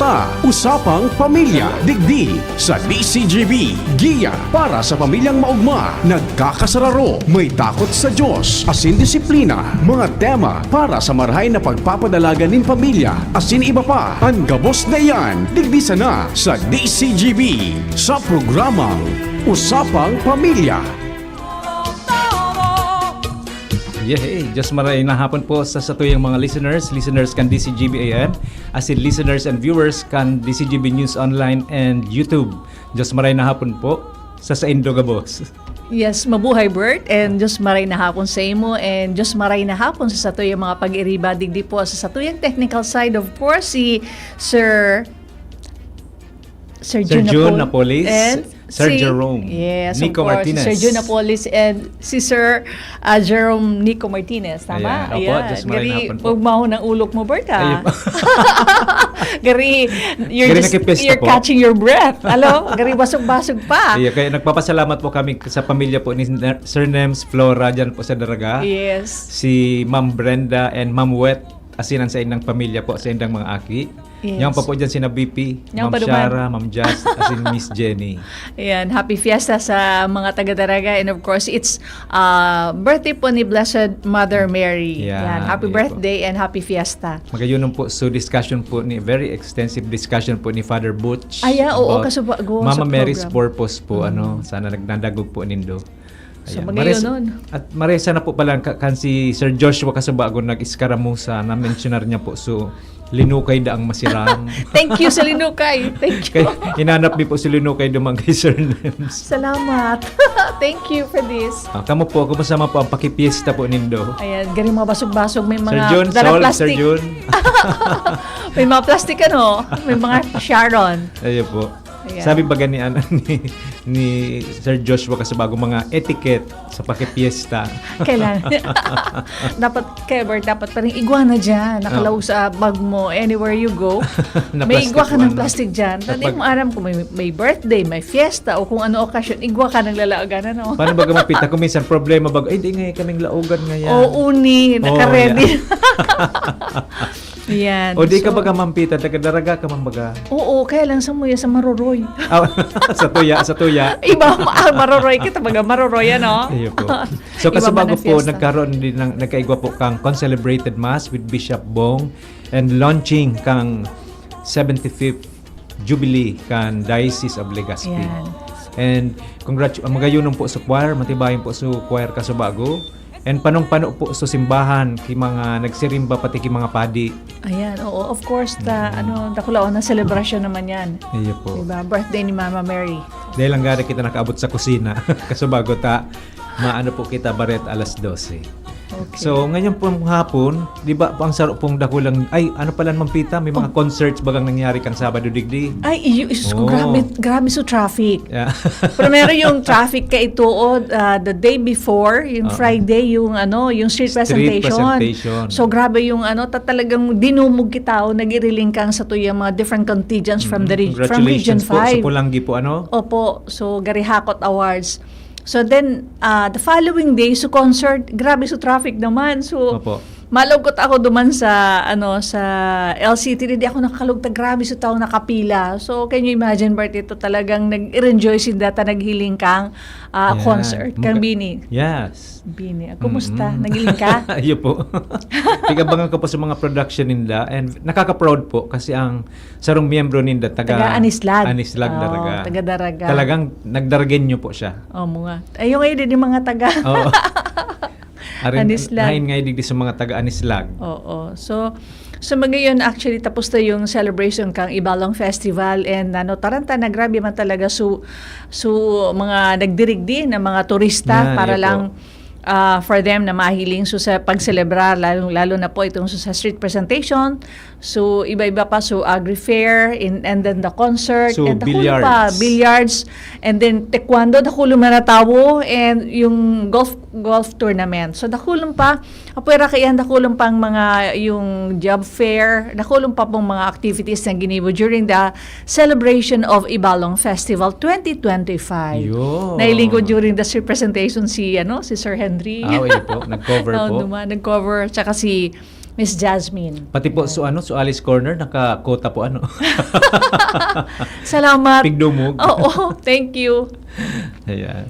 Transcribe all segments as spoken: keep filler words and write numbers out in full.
Ta, Usapang Pamilya, digdi sa D C G B. Giya para sa pamilyang maugma, nagkakasararo, may takot sa Diyos, asin disiplina, mga tema para sa marahay na pagpapadalagan nin pamilya, asin iba pa. An gabos na iyan, digdi sana sa D C G B, sa programang Usapang Pamilya. Yehey! Diyos maray na hapon po sa satuyang mga listeners, listeners kan D C G B A M, asin listeners and viewers kan D C G B News Online and YouTube. Diyos maray na hapon po sa saindo gabos. Yes, mabuhay Bert, and Diyos maray na hapon sa imo, and Diyos maray na hapon sa satuyang mga pag-iriba digdi po sa satuyang technical side, of course, si Sir Sir Sir Jun Jun Napol- Napolis, and Sir si- Jerome Yes, Nico of course. Martinez. Sir Jun Napolis and si Sir ah, Jerome Nico Martinez. Tama? Ayan. Opo, Diyos maray na Gari, hapon po. Huwag mo ako ng ulok mo, Bert, ha? Ayun po. Gari, you're, Gari just, nakipista you're po. Catching your breath. Alo? Gari, basog-basog pa. Iya, kaya nagpapasalamat po kami sa pamilya po ni Sir Nems Flora dyan po sa Daraga. Yes. Si Ma'am Brenda and Ma'am Wet, asin an saindang pamilya po, saindang mga aki. Yes. Yan pa po dyan sina B P, Yan Ma'am pa duman. Shara, Ma'am Jazz, asin Miss Jenny. Ayan, happy fiesta sa mga taga-Daraga. And of course, it's uh, birthday po ni Blessed Mother Mary. Yan, Yan, happy yun po. Birthday and happy fiesta. Magayunon po, so discussion po ni, very extensive discussion po ni Father Butch. Ay, ah, oo, about kasubago Mama sa Mary's program. Purpose po, Mm. ano, sana nagdadagog po nindo. So, Ayan. magayon Maris- nun. At maresa na po pala ka- kan si Sir Joshua Kasubago nag-iskaramusa, na-mentionar niya po. So, linukay daang masiram. Thank you sa linukay. Thank you. Kaya hinanap mi po si linukay duman kay Sir Nems. Salamat. Thank you for this. Ah, kamo po, kumusta man po ang pakipiesta po nindo? Ayan, garing mga basog-basog. May Sir mga Jun, dara Sol, plastic. Sir Jun. May mga plastic ano, may mga Sharon. Ayun po. Ayan. Sabi ba gani ano ni, ni Sir Joshua Kasubago, mga etiquette sa pakipiesta? Kailangan. Dapat, kaya Bert, dapat pa rin igwa na dyan. Nakalaw sa bag mo, anywhere you go. Na May igwa ka plastic ng one. Plastic dyan. Hindi Napag- mo alam kung may, may birthday, may fiesta, o kung ano okasyon, igwa ka ng lalaagan, ano? Paano ba gamapita? Kung minsan problema ba? Ay, di nga kaming laogan ngayon. Oo ni, Oo, naka-ready. yeah. Yan. O di ka So, baga mampita, taga-Daraga ka man baga. Oo, kaya lang sa muya sa Maroroy. Ah, sa tuya, sa tuya. Iba, ah, Maroroy kita, baga Maroroy, ano? Ayun po. So, Iba Kasubago man ang po, fiesta. Nagkaroon din ng, nagkaigwa po kang concelebrated mass with Bishop Bong and launching kang seventy-fifth Jubilee kan Diocese of Legazpi. Yan. And congratu- ang magayunon po sa choir, matibayan po sa choir Kasubago. And panong-pano po sa simbahan, ki mga nagsirimba, pati ki mga padi. Ayan, oo, of course, ta, ano, dakulaon na selebrasyon naman yan. Iyo po. Diba? Birthday ni Mama Mary. Dahil lang gada kita nakaabot sa kusina. Kasubago ta, maano po kita baret alas dose. Okay. So, ngayon pong hapon, di ba, ang saro pong dakulang, ay, ano pala, Ma'am Pita, may mga concerts bagang nangyari kang Sabado digdi? Ay, iyo, isus ko, Oh. grabe, grabe so traffic. Yeah. Primero yung traffic kaituod, ah, the day before, yung Oo. Friday, yung ano, yung street, Street presentation. presentation. So grabe yung ano, ta- talagang dinumog kita o nagiriling kang sa tuyang mga different contingents from the reg- from Region Congratulations po sa five. Pulanggi po, ano? Opo, so Garihakot Awards. So then, ah, the following day, so concert, grabe so traffic naman. So, Opo. malugkot ako duman sa, ano, sa L C T, di ako nakalugta, grabe so tao nakapila. So, can you imagine, Bert, ito talagang nag-enjoy si data, naghiling kang ah, Yeah. concert, kang Mga- Bini. Yes. Bini, kumusta? Mm-mm. Naghiling ka? Iyo po. Tigabangan ko po sa mga production ninda and nakaka-proud po kasi ang sarong miyembro ninda taga Taga Anislag. Anislag, Oo, Daraga. Taga Daraga. Talagang nagdaragenyo po siya. Oh, mga. Ayun ngayon din yung mga taga. Oo. Arin, Anislag. Hain nga digdi sa mga taga Anislag. Oo. So, so magayon actually tapos na yung celebration kang Ibalong Festival and ano, taranta na grabe man talaga so, so mga nagdirigdi na mga turista Yan, para yun po. lang ah, for them na mahiling so sa pagselebrar, lalo, lalo na po itong so sa street presentation. So, iba-iba pa. So, agri fair, in, and then the concert, So, and dakulon pa, billiards. Billiards, and then taekwondo, dakulon man na tawo, and yung golf golf tournament. So, dakulon pa, apwera kaiyan, dakulon pang mga yung job fair, dakulon pa pong mga activities na ginibo during the celebration of Ibalong Festival twenty twenty-five. Yo. Nahiling ko during the street presentation si, ano, si Sir Henry. Ah, okay po. Nag-cover Oo, po. duma-, nag-cover. Tsaka si Miss Jasmine. Pati po Ayan. So ano, so Alice Corner, naka-quota po ano. Salamat. Pigdumog. Oo, thank you. Ayan.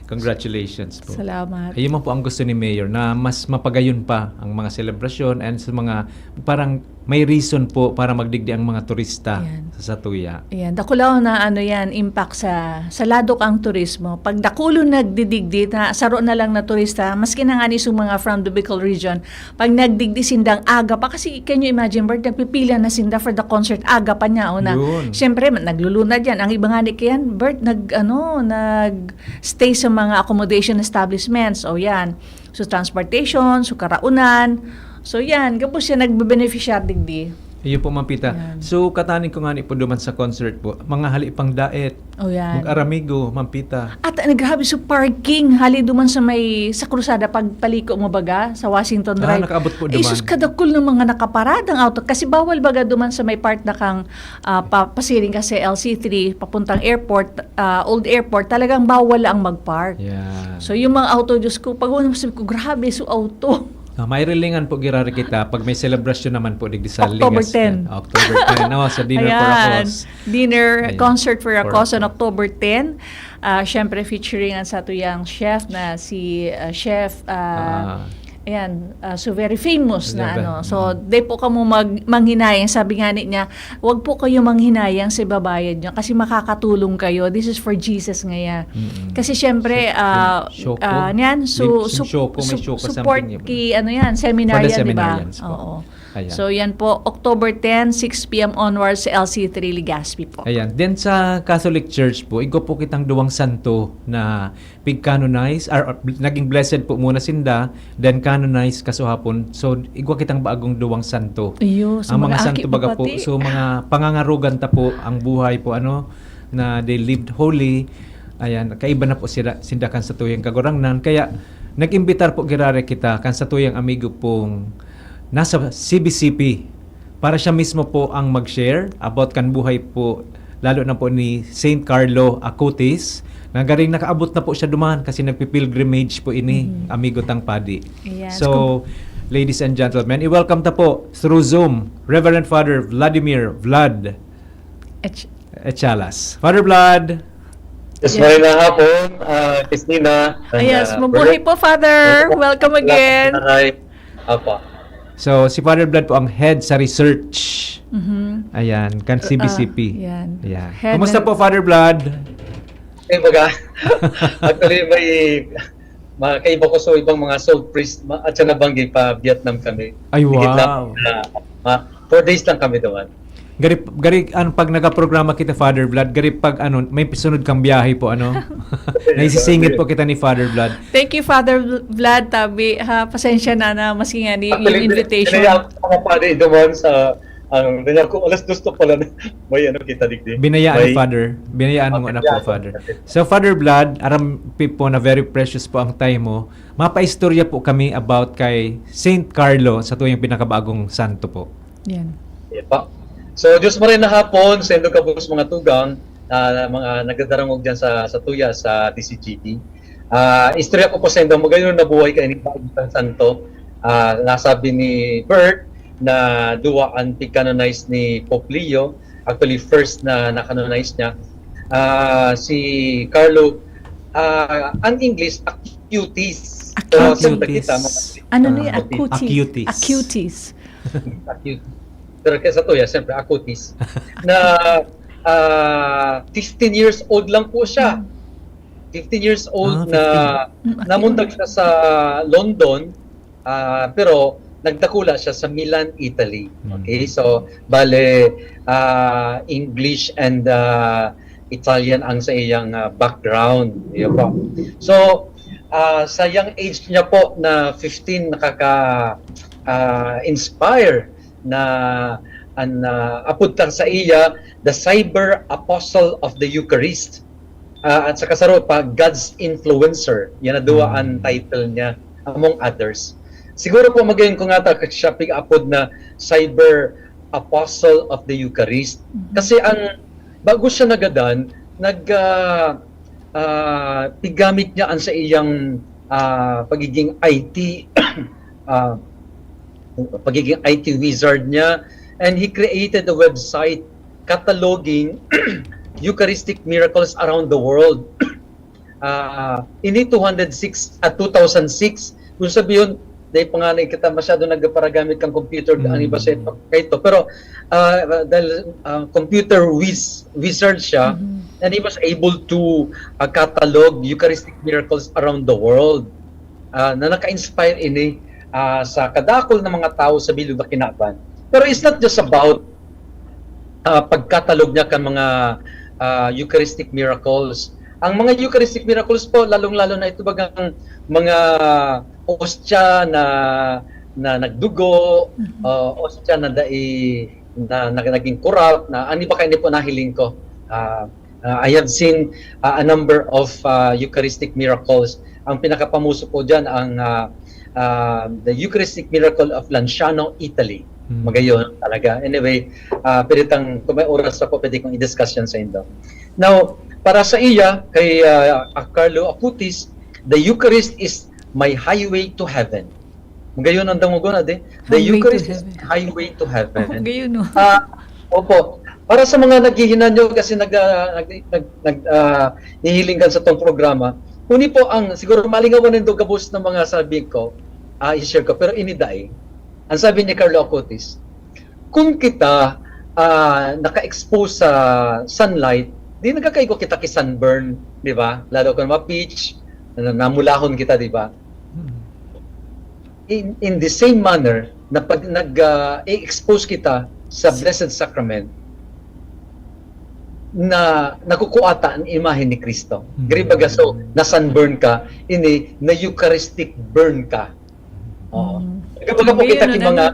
Congratulations po. Salamat. Ayun man po ang gusto ni Mayor, na mas mapagayon pa ang mga selebrasyon and sa mga parang may reason po para magdigdi ang mga turista Ayan. sa Satuya. Ayan, dakulaw na ano yan, impact sa sa ladok ang turismo. Pag dakulon nagdidigdi na saro na lang na turista, maski na nga ni sa mga from the Bicol region, pag nagdigdi sindang aga pa, kasi can you imagine, Bert, nagpipila na sinda for the concert, aga pa niya, una. Yun. Siyempre, ma- naglulunad yan. Ang iba nga ni Kian, Bert, nag, ano, nag-stay sa mga accommodation establishments. O yan. So, transportation, so, karaunan. So, yan. Gabos siya nagbe-beneficiar digdi. Iyo po, Ma'am Pita. Yan. So, kataning ko nga ni po duman sa concert po, mga hali pang daet, O yan. mag-aramigo, Ma'am Pita. At uh, grabe, so parking, hali duman sa may, sa krusada, pagpaliko mo baga, sa Washington Ah, Drive. Nakaabot po Eh, duman. Sus, kadakul ng mga nakaparadang auto. Kasi bawal baga duman sa may part na kang ah, pa, pasiring ka sa L C three, papuntang airport, ah, old airport, talagang bawal ang mag-park. Yeah. So, yung mga auto, Diyos ko, pag unang sabi ko, grabe, so auto. Ah, may rilingan po girari kita pag may celebration naman po digdi sa October Legazpi. ten. October ten. Oh, sa Dinner for a Ayan. Cause. Dinner, Ayan. concert for a For a cause on Cause. October ten. Ah, syempre featuring ang satuyang chef na si ah, Chef ah, Ah. ayan, ah, so very famous na Grabe. ano. So, di po kamo mag manghinayang, sabi nga ni niya, wag po kayo manghinayang sa ibabayad nyo kasi makakatulong kayo. This is for Jesus ngaya. Mm-mm. Kasi syempre, Sa- ah, Shoko? ah, niyan, so, Lim- sup- Shoko, may sup- Shoko support something yun. Kay ano yan, For the seminarian, di ba? seminarians po. Oo. Ayan. So, yan po, October ten, six p m onwards sa L C three Legazpi po. Ayan. Then sa Catholic Church po, igwa po kitang duwang santo na pig-canonize, or, or, naging blessed po muna sinda, then canonize kasuhapon. So, igwa kitang bagong duwang santo. Iyo, sa Ang mga mga aki santo po baga po, pati. So mga pangangarugan ta po ang buhay po, ano, na they lived holy. Ayan, kaiba na po sila, sinda kan satuyang Kagurangnan. Kaya nag-imbitar po girare kita kan satuyang amigo pong nasa C B C P para siya mismo po ang mag-share about kan buhay po, lalo na po ni Saint Carlo Acutis, na garing nakaabot na po siya duman kasi nagpi-pilgrimage po ini, Mhm. amigo tang padi. Yes. So, ladies and gentlemen, i-welcome ta po through Zoom, Reverend Father Vladimir Vlad Ech- Echalas. Father Vlad! Yes, Yes. Maray na hapon, ah, Christina. And, Yes, ah, mabuhay Bert. po, Father. Welcome again. Maray. Apa. So, si Father Vlad po ang head sa research. Mhm. Ayan, kan C B C P. Ah, yan. Ayan. Head Kumusta ng- po, Father Vlad? Eh, baga, actually, may makaiba ko sa ibang mga soul priest ma- at siya nabanggi pa Vietnam kami. Ay, Higit na, wow. na, ma- four days lang kami doon. Gari, gari, ano, pag nagaprograma kita, Father Vlad, gari pag ano, may pisunod kang biyahe po, ano? Naisisingit po kita ni Father Vlad. Thank you, Father Vlad, tabi. Ha, pasensya na na, maski nga ni yung Actually, invitation. Kaya ako mga pare doon sa, ano, kaya ko alas dos to pala na may ano kita digdi. Binayaan ni May- Father. Binayaan mo na po, Father. So, Father Vlad, aram pi po na very precious po ang time mo. Mapaistorya po kami about kay Saint Carlo sa tuyang pinakabagong santo po. Yan. Epa. So, Diyos maray na hapon, sa indo kabus mga tugang, ah, mga nagdadarangog dyan sa, sa Tuya, sa D C G B. Ah, istorya ko po sa indo, magayon na buhay kayo ni Bagong Santo. Ah, nasabi ni Bert na duwa ang pig-canonize ni Pope Leo. Actually, first na na-canonize niya. Ah, si Carlo, ah, ang English, Acutis. Pero Acutis. siyempre kita, mga Ano ni ah, Acutis? Acutis. Acutis. Acute. Pero kaya sa Tuya, siyempre, Acutis. Na ah, fifteen years old lang po siya. Fifteen years old Ah, na fifteen. Mm, namundag siya sa London, ah, pero nagdakula siya sa Milan, Italy. Mm. Okay, so bale ah, English and ah, Italian ang sa iyang ah, background. Yun po. So ah, sa young age niya po na fifteen, nakaka ah, inspire na an ah, apod ta sa iya, the cyber apostle of the Eucharist. Ah, at sa kasaro pa, God's influencer. Yan na duwa ang title niya, among others. Siguro po magayon ko nga ta siya pig-apod na cyber apostle of the Eucharist. Kasi ang bago siya nagadan, nag ah, ah, pigamit niya ang sa iyang ah, pagiging I T ah, pagiging I T wizard niya, and he created a website cataloging Eucharistic miracles around the world. Ah, ini two hundred six at two thousand six, kung sabihin, dahil pa nga na kita masyado nagparagamit kang computer, ang iba sa kaito. Pero ah, dahil ah, computer wiz, wizard siya, and he was able to ah, catalog Eucharistic miracles around the world. Ah, na naka-inspire ini ah, sa kadakol na mga tao sa bilog na kinaban. Pero it's not just about ah, pagkatalog niya kan mga ah, Eucharistic miracles. Ang mga Eucharistic miracles po, lalong-lalo na ito bagang mga ostya na na nagdugo, ah, ostya na dai na, na naging corrupt, na ano ba kaini po nahiling ko. Ah, ah, I have seen ah, a number of ah, Eucharistic miracles. Ang pinakapamuso po diyan ang ah, ah, the Eucharistic miracle of Lanciano, Italy. Magayon talaga. Anyway, ah, pwede tang, kung may oras ako, pwede kong i-discuss yan sa indo. Now, para sa iya, kay ah, ah, Carlo Acutis, the Eucharist is my highway to heaven. Magayon ang dangogon, ade. The Highway to Eucharist is heaven. Highway to heaven. Gayon, no? Ah, opo. Para sa mga naghihinanyog kasi nag, ah, nag, nag, nag, ah, hihiling kan sa tong programa, kuni po ang, siguro malingawan nindo gabos ng mga sabi ko, ah, i-share ko, pero ini dai. Ang sabi ni Carlo Acutis, kung kita ah, naka-expose sa sunlight, di nagkakaigo kita ki sunburn, di ba? Lalo kung ma-peach, na namulahon kita, di ba? In, in the same manner, na pag nag-expose kita sa Blessed Sacrament, na nakukuha ta ang imahe ni Cristo. Gari baga, so, na-sunburn ka, ini na-Eucharistic burn ka. Oo. Kumbaga po, kita ki mga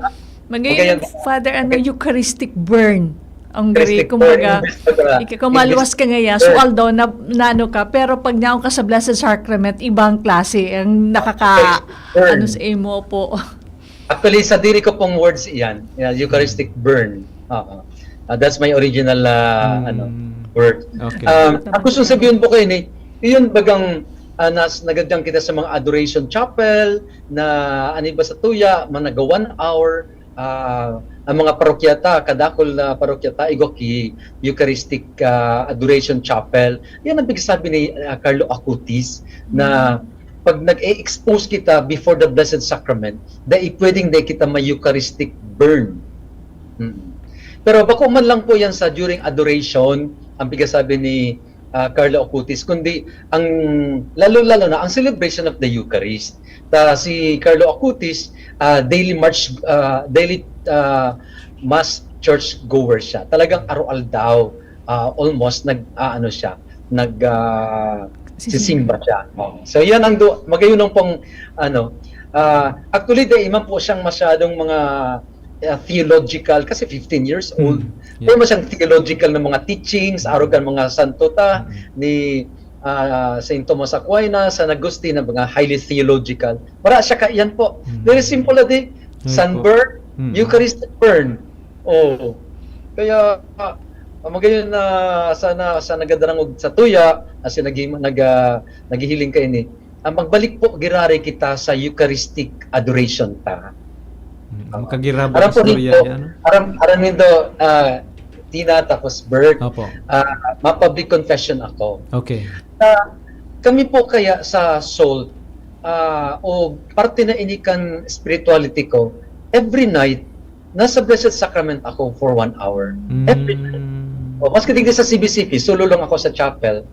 Magayon, Father, ano, Eucharistic burn. Ang Eucharistic gari, kumbaga, burn, imbes na, ikakamalwas ka ngaya. So, although na, na ano ka, pero pag naon ka sa Blessed Sacrament, ibang klase ang nakaka, Burn. Ano sa imo po. Actually, sa diri ko pong words iyan, yeah, Eucharistic burn. Oo. Ah, that's my original ah, ano word. Okay. Um, ang gusto sabihin po kayo ni, iyon bagang ah, nas, nagadyang kita sa mga adoration chapel na ano ba sa tuya, mga one hour, ah, ang mga parokya ta, kadakol na parokya ta, igwa ki Eucharistic ah, Adoration Chapel. Yan ang pinagsasabi ni ah, Carlo Acutis na pag nag-expose kita before the Blessed Sacrament, dai pwedeng dai kita ma-Eucharistic burn. Mm. Pero bako man lang po yan sa during adoration, ang pinagsasabi ni ah, Carlo Acutis, kundi ang lalo-lalo na ang celebration of the Eucharist. Ta si Carlo Acutis, ah, daily march ah, daily ah, mass church goer siya. Talagang araw-aldaw ah, almost nag ah, ano siya, nag ah, Sisimba. sisimba siya. Oo. So yan ang do, magayon ang pang ano, ah, actually dai man po siyang masyadong mga ah, theological kasi fifteen years old. Hmm. Dai man siyang theological na mga teachings, arog kan mga santo ta ni ah, Saint Thomas Aquinas, San Agustin, na mga highly theological. Wala siya kaiyan po. Hmm. Very simple na di. Ayun Sunburn, Hmm. Eucharistic burn. Oh. Kaya ah, magayon na sana sa nagadarangog sa tuya, as in, nag, nag, ah, naghihiling kaini. Ah, magbalik po girare kita sa Eucharistic adoration ta. Mm, makagirabo Aram po istorya nito, yan. aram, aram nindo, ah, Tina tapos Bert, Opo. ah, ma-public confession ako. Okay. Ah, kami po kaya sa SOLT, ah, o parte na ini kan spirituality ko, every night, nasa Blessed Sacrament ako for one hour. Every night. Mm. O, maski digdi sa C B C P, solo lang ako sa chapel.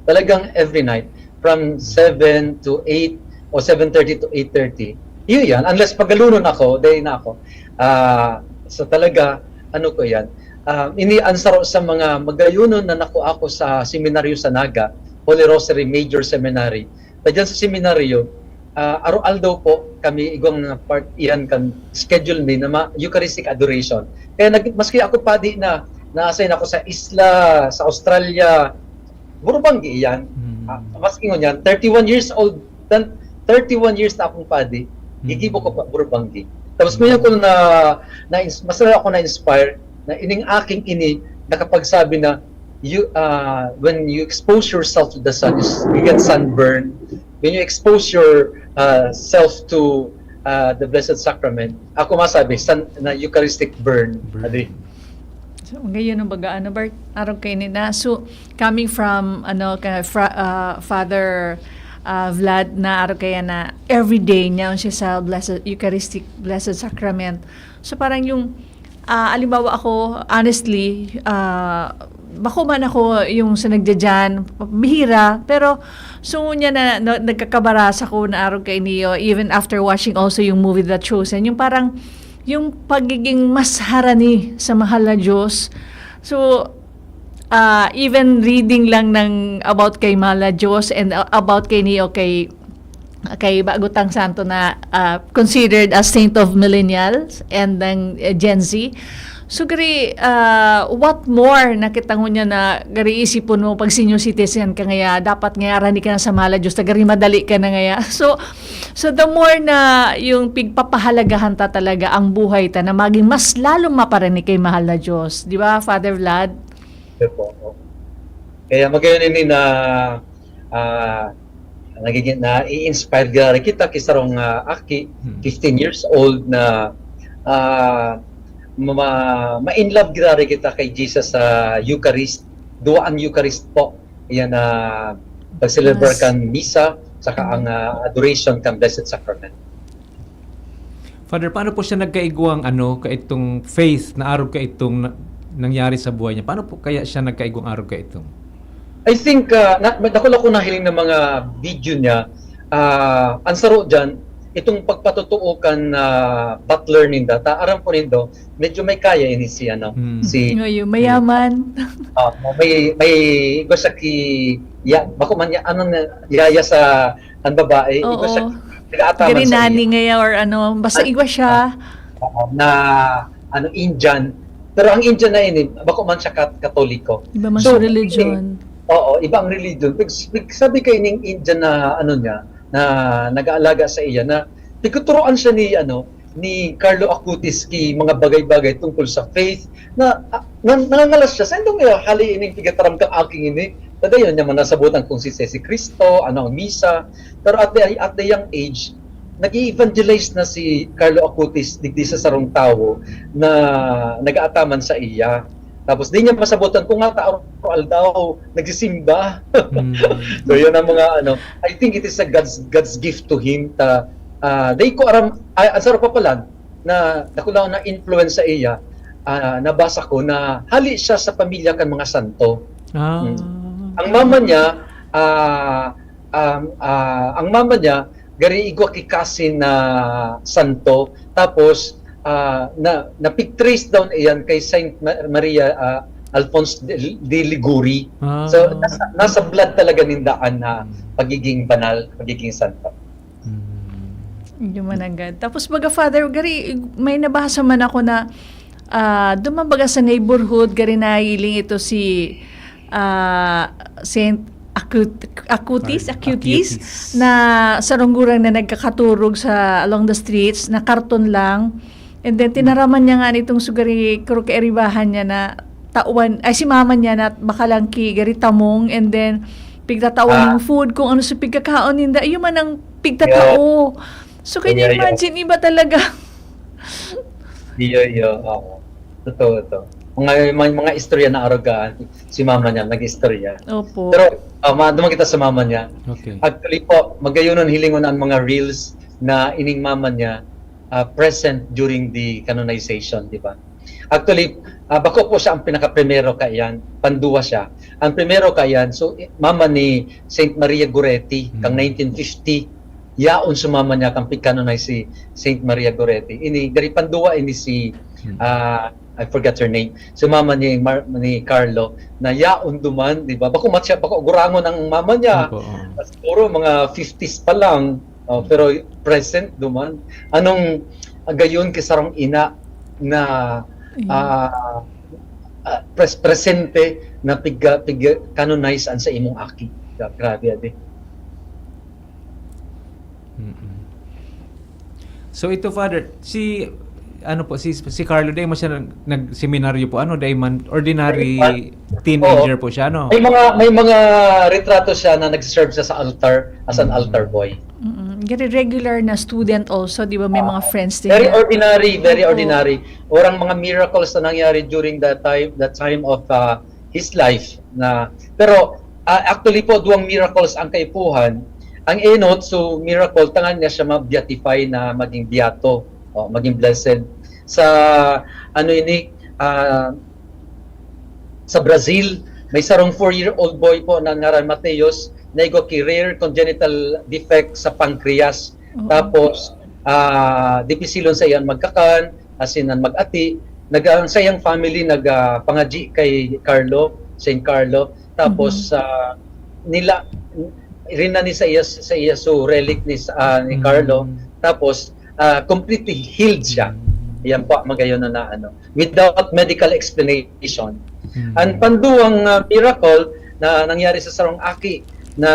Talagang every night, from seven to eight o seven thirty to eight thirty. Yun yan. Unless pagalunon ako, day na ako. Ah, so talaga, ano ko yan. Ah, ini ang saro sa mga magayunon na nakuha ko sa seminaryo sa Naga, Holy Rosary Major Seminary. Na dyan sa seminaryo, ah, araw-aldaw po kami igwang part iyan kan schedule mi na ma Eucharistic adoration. Kaya nag, maski ako padi na na-assign ako sa isla, sa Australia, Burubanggi iyan. Mm. Ah, maski ngunyan, thirty-one years old, tan, thirty-one years na akong padi, Mm. gigibo ko pa Burubanggi. Tapos ngayon ko na, na masaya ako na-inspire na ining aking ini nakapagsabi na you uh, when you expose yourself to the sun, is you get sunburn. When you expose your uh, self to ah, the Blessed Sacrament, ako masabi, san, na Eucharistic burn. Burn. Adi. So, ngayon ang baga, ano, Bart? Arog kaini na. So, coming from, ano, ka, fra, ah, Father ah, Vlad, na arog kaya na everyday niya siya sa Blessed, Eucharistic Blessed Sacrament. So, parang yung, ah, alimbawa ako, honestly, ah, bako man ako yung sa nagdadyan, bihira, pero so niya na, na nagkakabarasa ko na arog kay niyo, even after watching also yung movie The Chosen, yung parang, yung pagiging mas harani sa mahal na Diyos. So, ah, even reading lang ng about kay mahal na Diyos and uh, about kay niyo, kay kay bagutang santo na ah, considered as saint of millennials and ng uh, Gen Z. So, gari, ah, what more na kita ngunyan na gari isipon mo pag senior citizen ka ngaya, dapat ngaya arani ka na sa mahal na Diyos, na gari madali ka na ngaya. So, so the more na yung pigpapahalagahan ta talaga ang buhay ta na maging mas lalong maparani kay mahal na Diyos. Di ba, Father Vlad? Ito po. Kaya magayon ini na ah, nagiging na-inspire gari kita ki sarong ah, aki, Hmm. fifteen years old na ah, ma, ma in love gari kita kay Jesus sa Eucharist, duwa ang Eucharist po. Yan na pag-celebrate Yes. kan misa saka ang ah, adoration kan Blessed Sacrament. Father, paano po siya nagkaigwang ano, kaitong faith na arog kaitong na, nangyari sa buhay niya? Paano po kaya siya nagkaigwang arog kaitong? I think uh, na, dakula ko nahiling ng mga video niya. Ah, ang saro diyan, itong pagpatotoo kan ah, butler ninda. Ta aram ko nindo, medyo may kaya ini si ano, Hmm. si Ngayon, mayaman. Ah, may may igo sa ki ya, bako man ya, ano na, yaya sa ang babae, igo sa Oo. nag-aataman Gari sa nani iya. Ngaya or ano, basta igwa siya. Oo, na ano, Indian. Pero ang Indian na ini, bako man siya kat Katoliko. Iba man So, sa religion. Oo, iba ang religion. Pag, pag sabi kay ning Indian na ano niya, na nag-aalaga sa iya, na pigtuturoan siya ni ano, ni Carlo Acutis ki mga bagay-bagay tungkol sa faith na, ah, na nangangalas siya. Sa indong niya, hali ining pigataram kang aking ini. Tadayon niya man nasabutan kung si si Kristo, ano ang misa. Pero at the, at the young age, nag-evangelize na si Carlo Acutis digdi sa sarong tawo na nag-aataman sa iya. Tapos di niya masabutan kung nga ta aldaw nagsisimba. Hmm. So yun ang mga ano, I think it is a God's God's gift to him ta ah, di ko aram ay, ang sarap pa pala na dakula na influence sa iya ah, nabasa ko na hali siya sa pamilya kan mga santo. Ah. Hmm. Ang mama niya ah, um, ah, ang mama niya gari igwa ki Cassin na santo, tapos ah, na napigtrace daw iyan kay Saint Ma- Maria ah, Alphonse de, de Liguri. Ah. So nasa, nasa blood talaga ninda ang ah, pagiging banal, pagiging santo. Hmm. Hindi man agad. Tapos baga, Father, gari, may nabasa man ako na ah, duman baga sa neighborhood, gari nahiling ito si ah, Saint Acut- Acutis, Ar- Acutis, Acutis. na sarong gurang na nagkakaturog sa along the streets na karton lang. And then tinaraman niya nga nitong sugari kuro kairibahan niya na tawan ay si mama niya na baka lang ki gari tamong, and then pigtatawan Ah. ng food kung ano sa pigkakaon ninda. Iyo man ang pigtatao. So, can you Yeah, yeah. imagine, iba talaga. Iyo, iyo. Oo. Totoo to. Mga, mga, mga istorya na arugaan. Si mama niya, nag-istorya. Opo. Pero, uh, ma- duman kita sa mama niya. Okay. Actually po, magayonon hilingon ang mga reels na ining mama niya ah, present during the canonization, di ba? Actually, ah, bako po siya ang pinaka-primero kaiyan, panduwa siya. Ang primero kaiyan, so i- mama ni Saint Maria Goretti, Hmm. kang nineteen fifty, yaon sumama niya kang pig-canonize si Saint Maria Goretti. Ini, gari panduwa ini si, Hmm. ah, I forgot her name. Si mama ni Mar- ni Carlo na yaon duman, di ba? Bako matya, bako gurangon ang mama niya. Opo, oo. Siguro mga fifties pa lang, oh, pero present duman. Anong gayon ki sarong ina na Ayun. ah, ah, pres- presente na pig pig canonize an sa imong aki? Gra- Grabe, adi. Mm-mm. So ito, Father, si ano po, si si Carlo, dai mo siya nag- nag-seminaryo po, ano, dai man ordinary teenager po siya, ano? May mga may mga retrato siya na nag-serve siya sa altar as an altar boy. Mm-mm. Very regular na student also, di ba? May mga friends din Very niya. Ordinary, very Opo. Ordinary. Walang mga miracles na nangyari during that time, that time of uh, his life. Na, pero uh, actually po, duwang miracles ang kaipuhan. Ang enot, so miracle, tangan niya siya ma-beatify na maging beato, o maging blessed. Sa, ano ini, uh, sa Brazil, may sarong four-year-old boy po na ngaran Mateus na igwa ki rare congenital defect sa pancreas. Oo. Tapos, ah, dipisilon sa iyan magkakan, asin an mag-ati. Nag-, ang sa iyang family nagpangadyi kay Carlo, Saint Carlo. Tapos, ah, nila, rinani sa iya, sa iya so relic ni, ah, ni Carlo. Tapos, ah, completely healed siya. Yan po, magayon na, na ano, without medical explanation. Ang panduwang ah, miracle na nangyari sa sarong aki na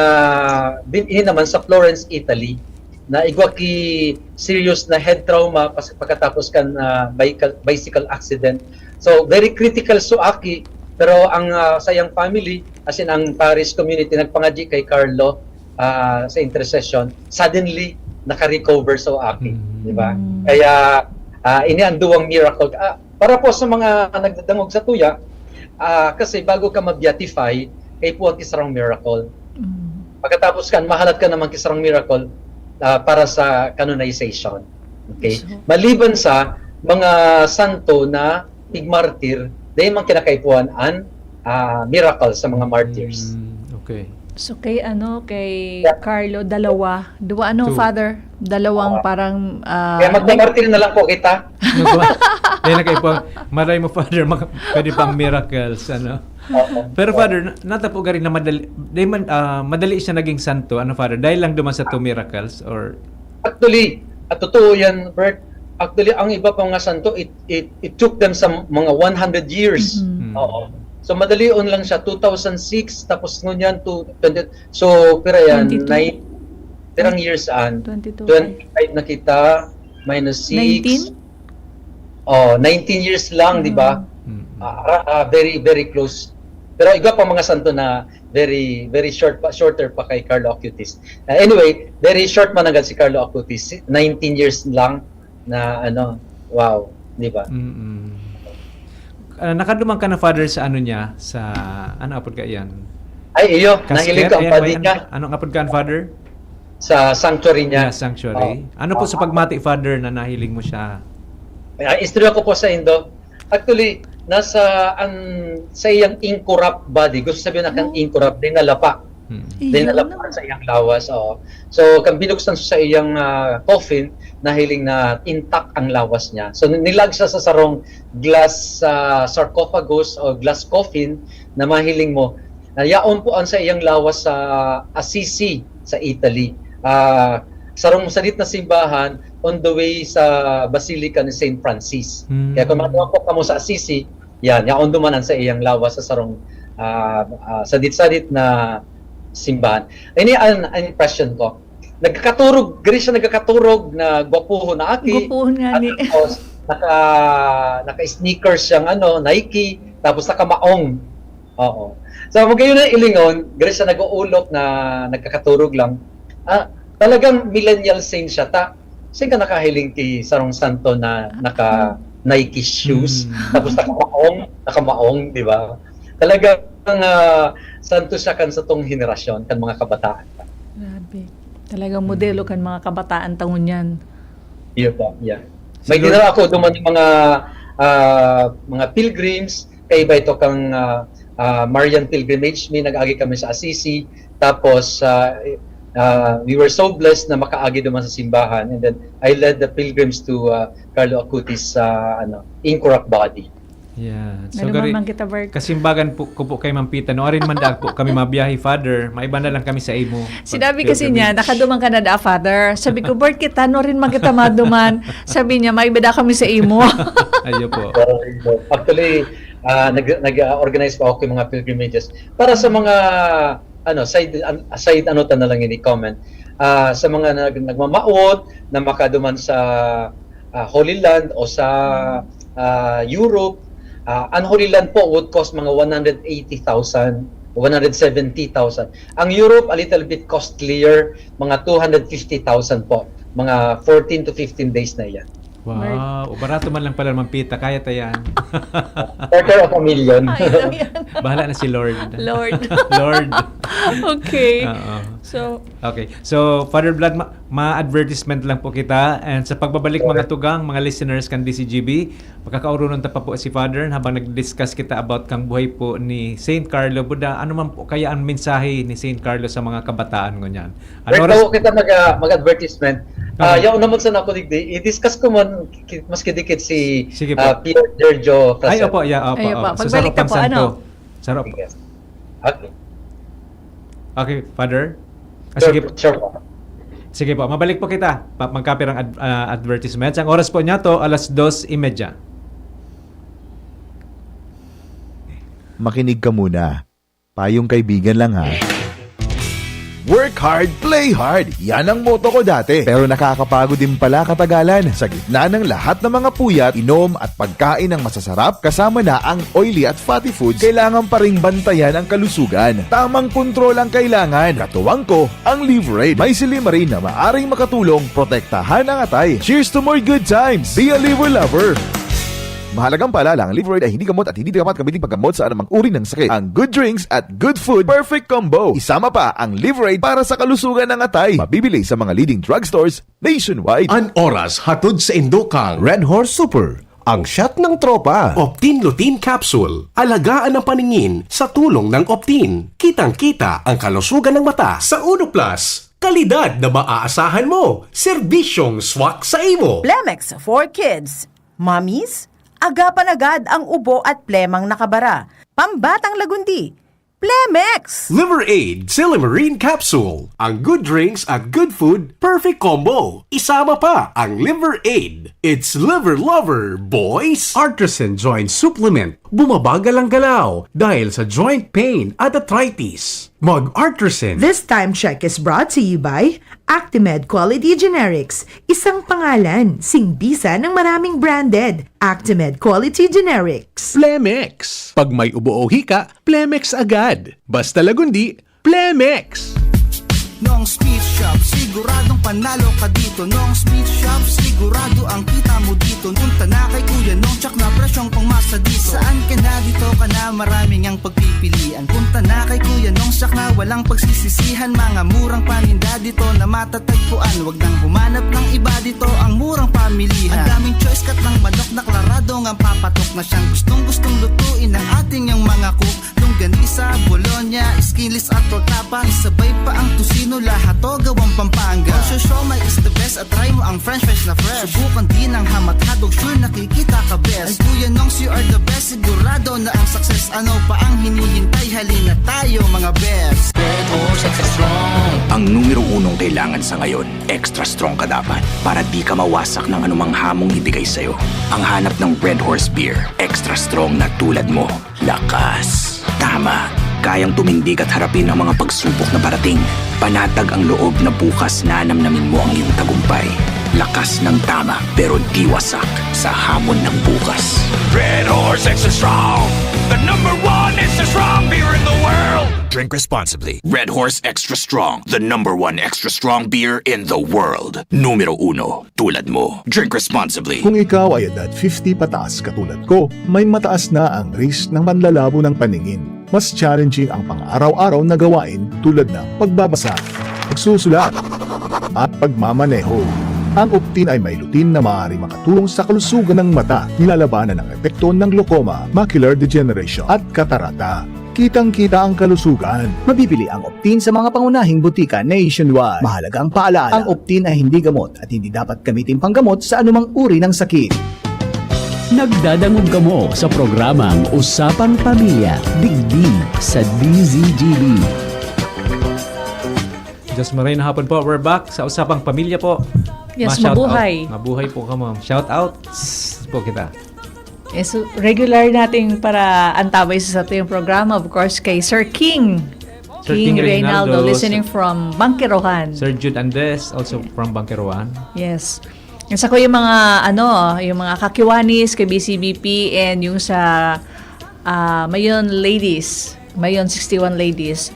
bin, ini naman sa Florence, Italy, na igwa ki serious na head trauma pas, pagkatapos kan ah, bicycle, bicycle accident. So, very critical so aki, pero ang ah, sa iyang family, as in ang parish community, nagpangadyi kay Carlo ah, sa intercession, suddenly, naka-recover so aki, Mm. di ba? Mm. Kaya, ah, ini ang duwang miracle. Ah, para po sa mga nagdadangog sa tuya, ah, kasi bago ka ma-beatify, kaipuhan ki sarong miracle. Mm. Pagkatapos kan, mahalat ka naman ki sarong miracle ah, para sa canonization. Okay? So, Maliban sa mga santo na tigmartir, dahil man kinakaipuhan an ah, miracle sa mga martyrs. Mm, okay. So kay ano, kay Yeah. Carlo, dalawa. Dua ano, Two. Father? Dalawang parang ah, Kaya magmamartir na lang po kita. Nagwa- Dahil nagkaipo, maray mo, Father, mag- pwede pang miracles, ano? Oo. Pero, Father, na- natapo ka rin na madali, dahil man, ah, madali siya naging santo, ano, Father? Dahil lang duman sa two miracles, or? Actually, at totoo yan, Bert. Actually, ang iba pa mga santo, it, it, it took them some mga one hundred years. Mhm. Hmm. Oo. So, madalion lang siya, two thousand six, tapos ngunyan, to twenty, so, pira yan, Twenty-two. Nine, pirang years an? Twenty-two. Twenty-five na kita, minus six. Nineteen? Oh, nineteen years lang, di ba? Mm. Ah, ah, very, very close. Pero iba pa mga santo na very, very short pa, shorter pa kay Carlo Acutis. Ah, anyway, very short man agad si Carlo Acutis. Nineteen years lang na ano, wow, di ba? Mm-mm. Ah, nakaduman ka na, Father, sa ano niya, sa, ano apod ka yan? Ay, iyo, nahiling ko ang Ayan, padi may- niya ano, anong apod ka, Father? Sa sanctuary niya. Yeah, sanctuary. Oh. Ano po sa Oh. pagmati, Father, na nahiling mo siya? Ah, istorya ko po sa indo. Actually, nasa ang sa iyang incorrupt body. Gusto sabihin na kang Oh. incorrupt, di nalapa. Hmm. Di Iyo nalapa na. sa iyang lawas. Oo. So, kang binuksan sa iyang ah, coffin, nahiling na intact ang lawas niya. So, nilag siya sa sarong glass ah, sarcophagus o glass coffin na mahiling mo. Na yaon po ang sa iyang lawas sa Assisi, sa Italy. Ah, sarong sadit na simbahan on the way sa Basilica ni Saint Francis. Hmm. Kaya kung matuwa po kamo sa Assisi, yan, yaon duman ang sa iyang lawas sa sarong ah, ah, sadit-sadit na simbahan. Ini ang, ang impression ko. Nagkakaturog, gari siya nagkakaturog na gwapuhon na aki. Gwapuhon nga ni. Tapos, naka, naka-sneakers siyang ano, Nike, tapos nakamaong. Oo. So, magayon na ilingon, gari siya nag-uulok na nagkakaturog lang. Ah, talagang millennial saint siya. Ta, saan ka nakahiling ki sarong santo na naka Nike shoes, Mm. tapos nakamaong, nakamaong, di ba? Talagang ah, santo siya kan satong henerasyon, kan mga kabataan. Grabe. Talagang modelo kan mga kabataan ta ngunyan. Iyo po, yeah. May Siguro- dinala ako duman ng mga ah, mga pilgrims, kaiba ito kang ah, ah, Marian pilgrimage. May nag-agi kami sa Assisi, tapos ah, ah, we were so blessed na makaagi duman sa simbahan, and then I led the pilgrims to ah, Carlo Acutis sa ano, incorrupt body. Yeah. So, gari- man kita, Bert. Kasimbagan po, ko po kay Mampita. No, arin man daag po kami mabiyahe, Father. Maiba na lang kami sa imo. Sinabi kasi niya, Pag-pilgrimage. "Nakaduman ka na da, Father." Sabi ko, "Bert, kita, no rin man kita maduman." Sabi niya, "Maiba da kami sa imo." Ayo po. So, actually, ah, nag- nag-organize pa ako ng mga pilgrimages para sa mga ano, side an- side ano ta na lang ini comment. Ah, sa mga nag- nagmamaot na makaduman sa ah, Holy Land o sa ah, Europe, ah, ang Holy Land po would cost mga one hundred eighty thousand one hundred seventy thousand. Ang Europe, a little bit costlier, mga two hundred fifty thousand po. Mga fourteen to fifteen days na yan. Wow, barato man lang pala ng pita, kaya ta yan. Quarter of a million. Ay, ano yan? Bahala na si Lord. Lord. Lord. Okay. Oo. So, Okay. So, Father Vlad, ma- ma-advertisement lang po kita. And sa pagbabalik, mga tugang, mga listeners kan D C G B, makakaurunon ta pa po si Father habang nag-discuss kita about kang buhay po ni Saint Carlo. Buda, ano man po kaya ang mensahe ni Saint Carlo sa mga kabataan ngunyan? Ano Bert, oras? Bago kita mag, ah, mag-advertisement, ah, Okay. yaon naman sa nako digdi, i-discuss ko man ki- mas kidikit si Sige po. ah, Pierre Sergio Ay, Fraser. opo, yeah, opo. Ayun opo. po. Sa Pagbalik Sarap na ng po, ano? Santo. Sarap po. Yes. Okay. Okay, Father? Ah, Sure, sige, sure po. Sige po, mabalik po kita. Pa- Magkapirang ad- ah, advertisements. Ang oras po niya to, alas dos y media. Makinig ka muna. Payong kaibigan lang ha. Work hard, play hard. Yan ang motto ko dati. Pero nakakapagod din pala katagalan. Sa gitna ng lahat ng mga puyat, inom at pagkain ng masasarap, kasama na ang oily at fatty foods, kailangan pa ring bantayan ang kalusugan. Tamang kontrol ang kailangan. Katuwang ko, ang Liverade. May silymarin na maaring makatulong protektahan ang atay. Cheers to more good times! Be a Liver Lover! Mahalagang paalala, ang Liverade ay hindi gamot at hindi dapat gamitin paggamot sa anumang uri ng sakit. Ang good drinks at good food, perfect combo. Isama pa ang Liverade para sa kalusugan ng atay. Mabibili sa mga leading drugstores nationwide. An oras hatod sa indokang Red Horse Super, ang shot ng tropa. Optin Lutein Capsule, alagaan ang paningin sa tulong ng Optin. Kitang-kita ang kalusugan ng mata. Sa Uno Plus, kalidad na maaasahan mo, serbisyong swak sa imo. Plemex for Kids. Mommies, agapan agad ang ubo at plemang nakabara. Pambatang lagundi. Plemex! Liver Aid Silymarin Capsule. Ang good drinks at good food, perfect combo. Isama pa ang Liver Aid. It's Liver Lover, boys! Artisan Joint Supplement. Bumabagal ang galaw dahil sa joint pain at arthritis. Mag-Artisan. This time check is brought to you by Actimed Quality Generics, isang pangalan, singbisan ng maraming branded. Actimed Quality Generics. Plemex. Pag may ubo o hika, Plemex agad. Basta lagundi, Plemex. Nong's Meat Shop, siguradong panalo ka dito. Nong's Meat Shop, sigurado ang kita mo dito. Punta na kay Kuya Nong, tsak na presyong pangmasa dito. Saan ka na, dito ka na, maraming ang pagpipilian. Punta na kay Kuya Nong, tsak na walang pagsisisihan. Mga murang paninda dito na matatagpuan. Wag nang humanap ng iba, dito ang murang pamilihan. Ang daming choice, kat ng manok na klarado ngang papatok na siyang gustong-gustong lutuin ng ating yang mga cook. Longganisa, bologna, skinless at tortapa. Isabay pa ang tocino, lahat to gawang Pampanga. Ang siomai is the best at try mo ang french fries na fresh. Subukan din ang ham at hotdog, sure nakikita ka best. Ang Kuya Nongs, you are the best, sigurado na ang success. Ano pa ang hinihintay? Halina tayo, mga best. Ang numero unong kailangan sa ngayon, extra strong ka dapat para di ka mawasak ng anumang hamong ibigay sa'yo. Ang hanap ng Red Horse Beer, extra strong na tulad mo. Lakas. Tama. Kayang tumindig at harapin ang mga pagsubok na parating. Panatag ang loob na bukas nanamnamin mo ang iyong tagumpay. Lakas ng tama, pero di wasak sa hamon ng bukas. Red Horse Extra Strong, the number one extra strong beer in the world. Drink responsibly. Red Horse Extra Strong, the number one extra strong beer in the world. Numero uno, tulad mo. Drink responsibly. Kung ikaw ay edad fifty pataas katulad ko, may mataas na ang risk ng panlalabo ng paningin. Mas challenging ang pang-araw-araw na gawain tulad ng pagbabasa, pagsusulat, at pagmamaneho. Ang Optin ay may lutein na maaaring makatulong sa kalusugan ng mata, nilalabanan ang epekto ng glaucoma, macular degeneration, at katarata. Kitang-kita ang kalusugan. Mabibili ang Optin sa mga pangunahing butika nationwide. Mahalagang paalala, ang Optin ay hindi gamot at hindi dapat gamitin panggamot sa anumang uri ng sakit. Nagdadangog kamo sa programang Usapang Pamilya, digdi sa D Z G B. Diyos maray na hapon po. We're back sa Usapang Pamilya po. Yes, Ma-shout mabuhay. Out. Mabuhay po ka, ma'am. Shout out po kita. Yes, so regular nating para antabay sa satuyang programa, of course, kay Sir King. Sir King Reynaldo, listening from Bangkerohan. Sir Jude Andes, also from Bangkerohan. Yes. Yung sa ko yung mga, ano, yung mga kakiwanis kay B C B P and yung sa ah, Mayon Ladies. Mayon, sixty-one ladies.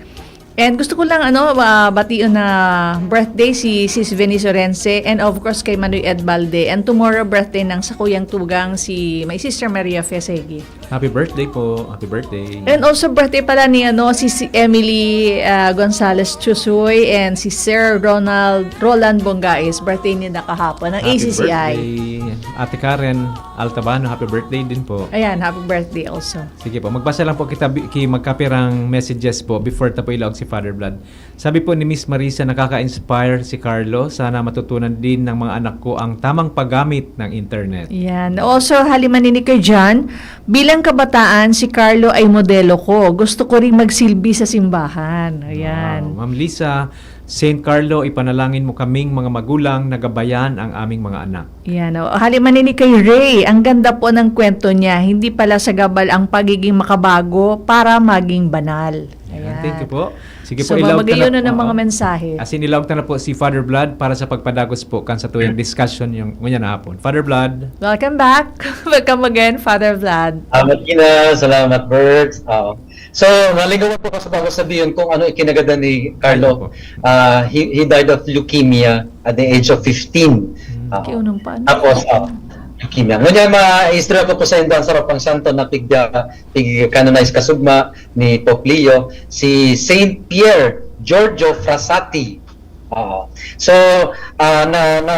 And gusto ko lang, ano, ah, bation na birthday si Sis Venice Orense and of course kay Manoy Ed Balde. And tomorrow birthday ng sakuyang tugang si my sister Maria Fesegi. Happy birthday po. Happy birthday. And also birthday pala ni ano si, si Emily ah, Gonzalez Chusoy and si Sir Ronald Roland Bongais. Birthday nila kahapon ng Happy A C C I. Birthday. Ate Karen Altabano, happy birthday din po. Ayan, happy birthday also. Sige po, magbasa lang po kita bi- ki magkapirang messages po before ta po ilaog si Father Vlad. Sabi po ni Miss Marisa, nakaka-inspire si Carlo. Sana matutunan din ng mga anak ko ang tamang paggamit ng internet. Yan. Also, hali man ini kay John, bilang kabataan, si Carlo ay modelo ko. Gusto ko rin magsilbi sa simbahan. Ayan. Wow. Ma'am Lisa, Saint Carlo, ipanalangin mo kaming mga magulang na gabayan ang aming mga anak. Yan. O, hali man ini kay Ray, ang ganda po ng kwento niya. Hindi pala sa gabal ang pagiging makabago para maging banal. Ayan. Ayan. Thank you po. Sige So, po, ilaog ta mamagayon na, na ng mga oo. mensahe. As in, ilaog ta na po si Father Vlad para sa pagpadagos po kan satuyang discussion yung ngunyan na hapon. Father Vlad. Welcome back. Welcome again, Father Vlad. Salamat, Gina. Salamat, Bert. Oo. So, nalingawan po kasi bago sabihin kung ano ikinagadan ni Carlo. Opo. Ah, he, he died of leukemia at the age of fifteen. Oo. Kiunong pa, ano? Tapos, ah, leukemia. Ngunyan, ma-istorya ko po sa indan sa Ropang Santo na pig, ah, pig-canonize kasugma ni Pope Leo, si Saint Pierre Giorgio Frassati. Oo. So, ah, na, na,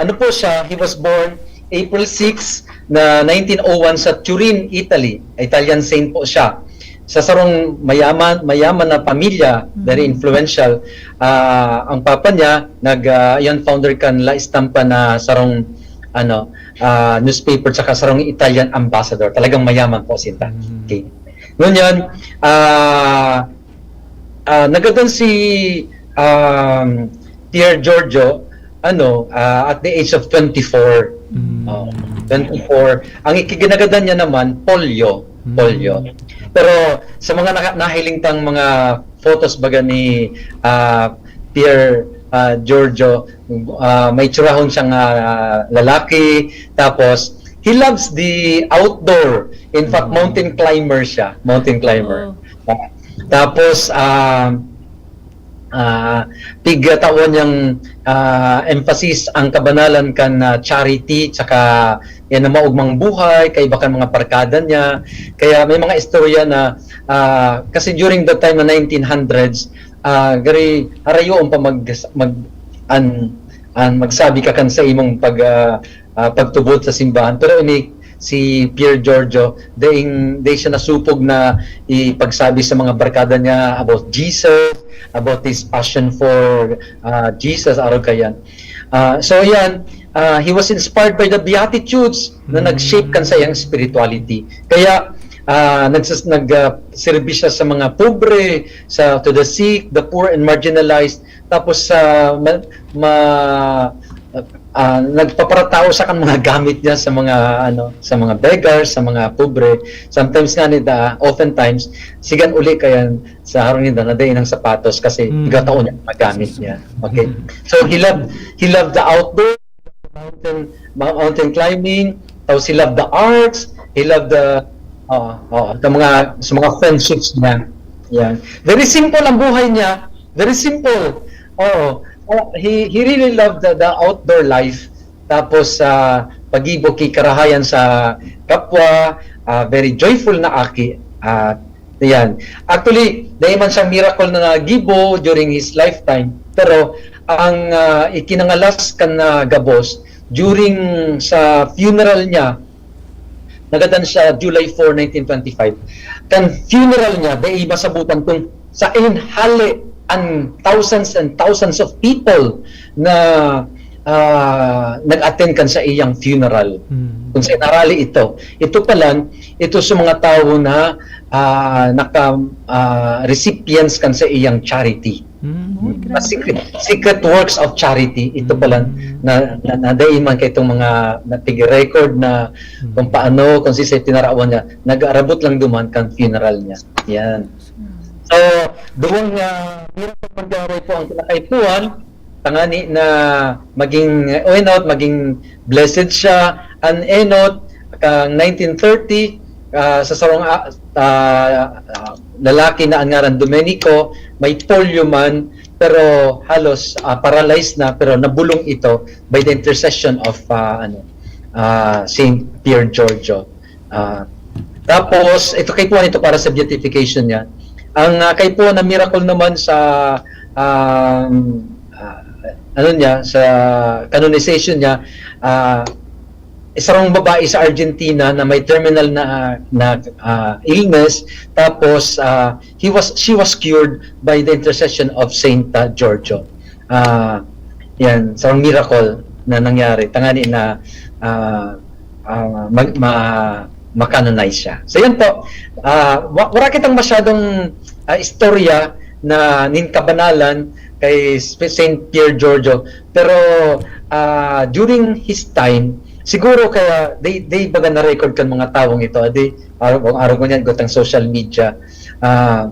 ano po siya, he was born April six na nineteen oh one sa Turin, Italy. Italian saint po siya. Sa sarong mayaman, mayaman na pamilya, very influential, ah, ang papa niya, nag, ah, yan, founder kan La Stampa na sarong, ano, ah, newspaper, tsaka sarong Italian ambassador. Talagang mayaman po sinda. Mm. Okay. Ngunyan, ah, ah, nagadan si, um, Pierre Giorgio, ano, ah, at the age of twenty-four. Mm. Oh, twenty-four. Ang ikiginagadan niya naman, polio. Mm. Polio. Pero sa mga naka- nahiling tang mga photos baga ni, ah, Pierre, ah, Giorgio, ah, may tsurahon siyang, ah, lalaki. Tapos, he loves the outdoor. In fact, Mm. mountain climber siya. Mountain climber. Oo. Tapos, ah, ah, pigtawan niyang, ah, emphasis ang kabanalan kan, ah, charity, tsaka yan ang maugmang buhay, kaiba kan mga barkada niya. Kaya may mga istorya na, ah, kasi during the time na nineteen hundreds, ah, gari, harayoon pa mag, mag, an, an, magsabi ka kan sa imong pag, ah, ah, pagtubod sa simbahan. Pero ini si Pierre Giorgio, daing, daing siya nasupog na ipagsabi sa mga barkada niya about Jesus, about his passion for, ah, Jesus, arog kayan. Ah, so yan, ah, he was inspired by the Beatitudes na Mm. nag-shape kan sa iyang spirituality. Kaya ah, nagsas- nag, ah, serbi siya sa mga pobre, sa, to the sick, the poor, and marginalized. Tapos sa ma, ma, ah, nagpaparatao sa kan mga gamit niya sa mga, ano, sa mga beggars, sa mga pobre. Sometimes nga nita, oftentimes, sigan uli kaya sa harong ninda na dai ng sapatos kasi Mm. igataon niya ang mga gamit niya. Okay. So he loved he loved the outdoor, mountain mou- mountain climbing, tapos he loved the arts, he loved the uh, uh, the mga sa mga friendships niya. Yan. Very simple ang buhay niya. Very simple. Oo. Uh, he he really loved the, the outdoor life. Tapos sa pagibo ki karahayan sa kapwa, ah, very joyful na aki. Ah, yan. Actually, dai man siyang miracle na nagibo during his lifetime. Pero ang ah, ikinangalas kan na gabos during sa funeral niya, nagadan siya July four, nineteen twenty-five. Kan funeral niya, dai masabutan kung sain hali ang thousands and thousands of people na ah, nag-attend kan sa iyang funeral. Mm. Kung sa narali ito, ito pala, ito sa mga tao na ah, naka ah, recipients kan sa iyang charity. Mm. Uy, Na grabe. secret, secret works of charity. Ito pala Mm. na, na, na dai man kay itong mga natig-record na Mm. kung paano, kung si tinarawan niya, nag-arabot lang duman kan funeral niya. Yan. So, duwang uh, miracle mangyari po ang kinakaipuhan, tangani na maging enot, maging blessed siya, an enot, kang nineteen thirty, ah, sa sarong, ah, ah, ah, lalaki na ang ngaran Domenico, may polio man, pero halos, ah, paralyzed na, pero nabulong ito by the intercession of, ah, ano, ah, Saint Pier Giorgio. Ah, tapos, ito kay Juan, ito para sa beatification niya. Ang, ah, kay Juan na miracle naman sa, um, ah, ano niya, sa canonization niya, ah, isang babae sa Argentina na may terminal na, na, ah, illness, tapos, ah, he was she was cured by the intercession of Saint, ah, Giorgio. Ah, yan, isang miracle na nangyari. Tangani na, ah, ah, mag, ma, ma-canonize siya. So, yan po. Ah, wa- wala kitang masyadong, ah, istorya na nin kabanalan kay Sp- Saint Pier Giorgio. Pero, ah, during his time, siguro kaya they, they baga na-record kan mga tawong ito. Di, araw, araw ko niyan, gotang social media. Ah,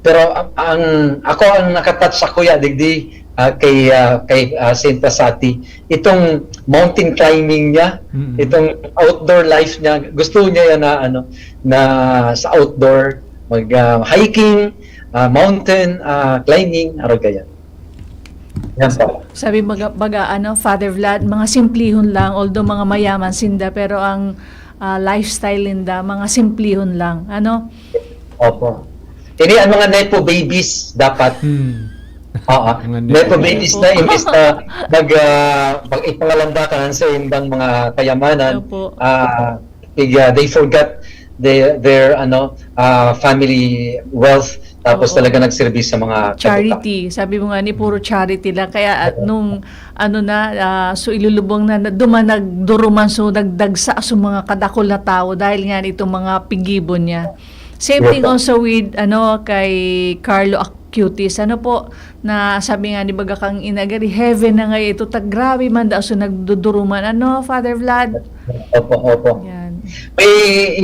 pero ang, ang, ako ang nakatouch sa kuya, digdi, ah, kay, ah, kay, ah, Saint Frassati, itong mountain climbing niya, Mm. itong outdoor life niya, gusto niya yan na, ano, na sa outdoor, mag, ah, hiking, ah, mountain, ah, climbing, arog kaya. Yan po. Sabi baga, baga ano, Father Vlad, mga simplihon lang, although mga mayaman sinda, pero ang ah, lifestyle ninda, mga simplihon lang. Ano? Opo. Ini ang mga nepo babies dapat. Hmm. Oo. Mga Nepo babies na imbis na mag, ah, mag ipangalandakan sa imbang mga kayamanan. Opo. Ah, pig- ah, they forgot their, their ano, ah, family wealth, tapos Oo. talaga nagserbi sa mga kaduka. Charity. Sabi mo nga ni, puro charity lang. Kaya at nung ano na, ah, so ilulubong na, na duman nagduruman, so nagdagsa so mga kadakol na tao dahil nga nitong mga pigibo niya. Same Yes, thing sir. Also with ano kay Carlo Acutis. Ano po, na sabi nga ni baga kang inagari, heaven na nga ito, tag grabe man daw so nagduduruman. Ano, Father Vlad? Opo, opo. Yan. May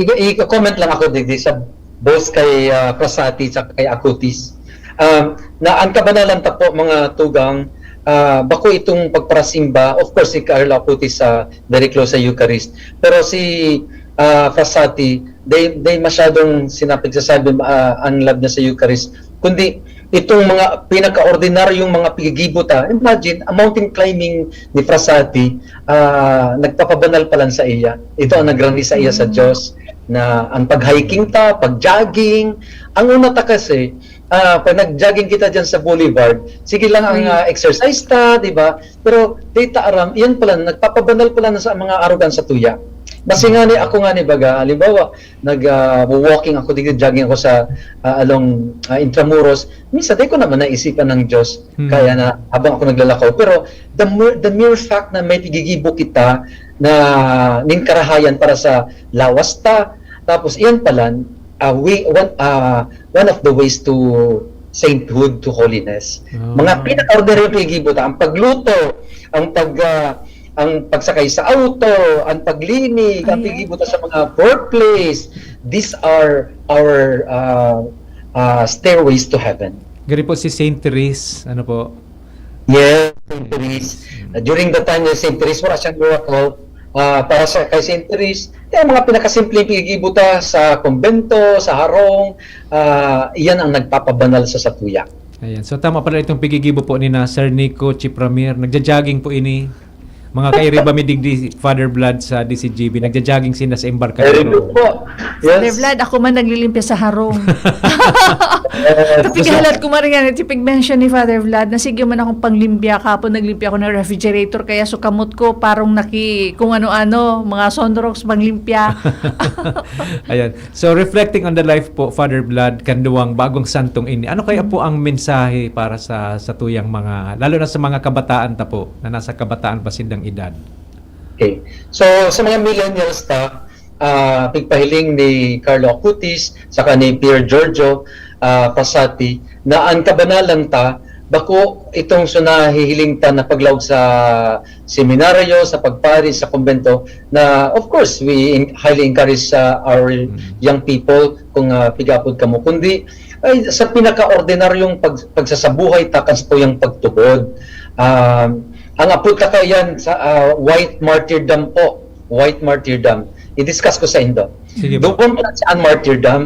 i- i-comment lang ako digdi sa both kay, ah, Frassati at kay Acutis. Um, na ang kabanalan ta po, mga tugang, ah, bako itong pagparasimba, of course, si Carlo Acutis sa very close sa Eucharist. Pero si, ah, Frassati, they, they masyadong sinapit sasabi, ah, ang love niya sa Eucharist. Kundi itong mga pinakaordinaryong mga pigigibo ta. Imagine, ang mountain climbing ni Frassati, ah, nagpapabanal pa lang sa iya. Ito ang nagrani sa iya sa Diyos, na ang pag-hiking ta, pag-jogging. Ang una ta kasi, ah, pag nag-jogging kita dyan sa boulevard, sige lang ang, Free. Ah, exercise ta, di ba? Pero di ta aram, iyan pala, nagpapabanal pala na sa mga arugan sa tuya. Basi nga ni, ako nga ni baga, halimbawa, nag, ah, walking ako, di jogging ako sa, ah, along, ah, Intramuros. Minsan, di ko naman naisipan ng Diyos. Hmm. Kaya na, habang ako naglalakaw. Pero the mere, the mere fact na may pigigibo kita na nin karahayan para sa lawas ta, tapos iyan pala, ah, we, one, ah, one of the ways to sainthood, to holiness. Ah. Mga pinaka-ordinary pigigibo ta, ang pagluto, ang pag, ah, ang pagsakay sa auto, ang paglinig, ang Ayan. pigigibo ta sa mga workplace. These are our, ah, ah, stairways to heaven. Gari po si Saint Therese, ano po? Yes, Saint Therese. Uh, during the time ni Saint Therese, wala siyang miracle. Ah, para sa kay Saint Therese, yung mga pinakasimpleng pigigibo ta sa kumbento, sa harong, ah, iyan ang nagpapabanal sa satuya. Ayan. So tama pala itong pigigibo po ni na Sir Nico Chipramir. Nagja-jogging po ini. Mga kairiba mi digdi, Father Vlad, sa D C G B. Nagja-jogging sila sa Embarcadero. Very good po. Father Yes. Vlad, ako man naglilimpya sa harong. Eh, Kapag halat ko man yan, tipig mention ni Father Vlad, na sige man akong panglimpya. Kahapon naglimpya ako ng refrigerator, kaya sukamot ko parang naki, kung ano-ano, mga sunrocks panglimpya. Ayan. So, reflecting on the life po, Father Vlad, kan duwang bagong santong ini, ano kaya po ang mensahe para sa, sa tuyang mga, lalo na sa mga kabataan ta po, na nasa kabataan pa sindang edad? Okay. So, sa mga millennials ta, ah, pigpahiling ni Carlo Acutis, saka ni Pier Giorgio, ah, Frassati, na ang kabanalan ta, bako itong so nahihiling ta na paglaog sa seminaryo, sa pagpari, sa kumbento, na of course, we en- highly encourage sa our Mm. young people kung, ah, pigapod kamo. Kundi, ay, sa pinakaordinaryong pag, pagsasabuhay ta kan satuyang pagtubod. Um, ang apod ta kayan sa, ah, white martyrdom po. White martyrdom. I-discuss ko sa indo. Sige po. Dugon pa si an martyrdom,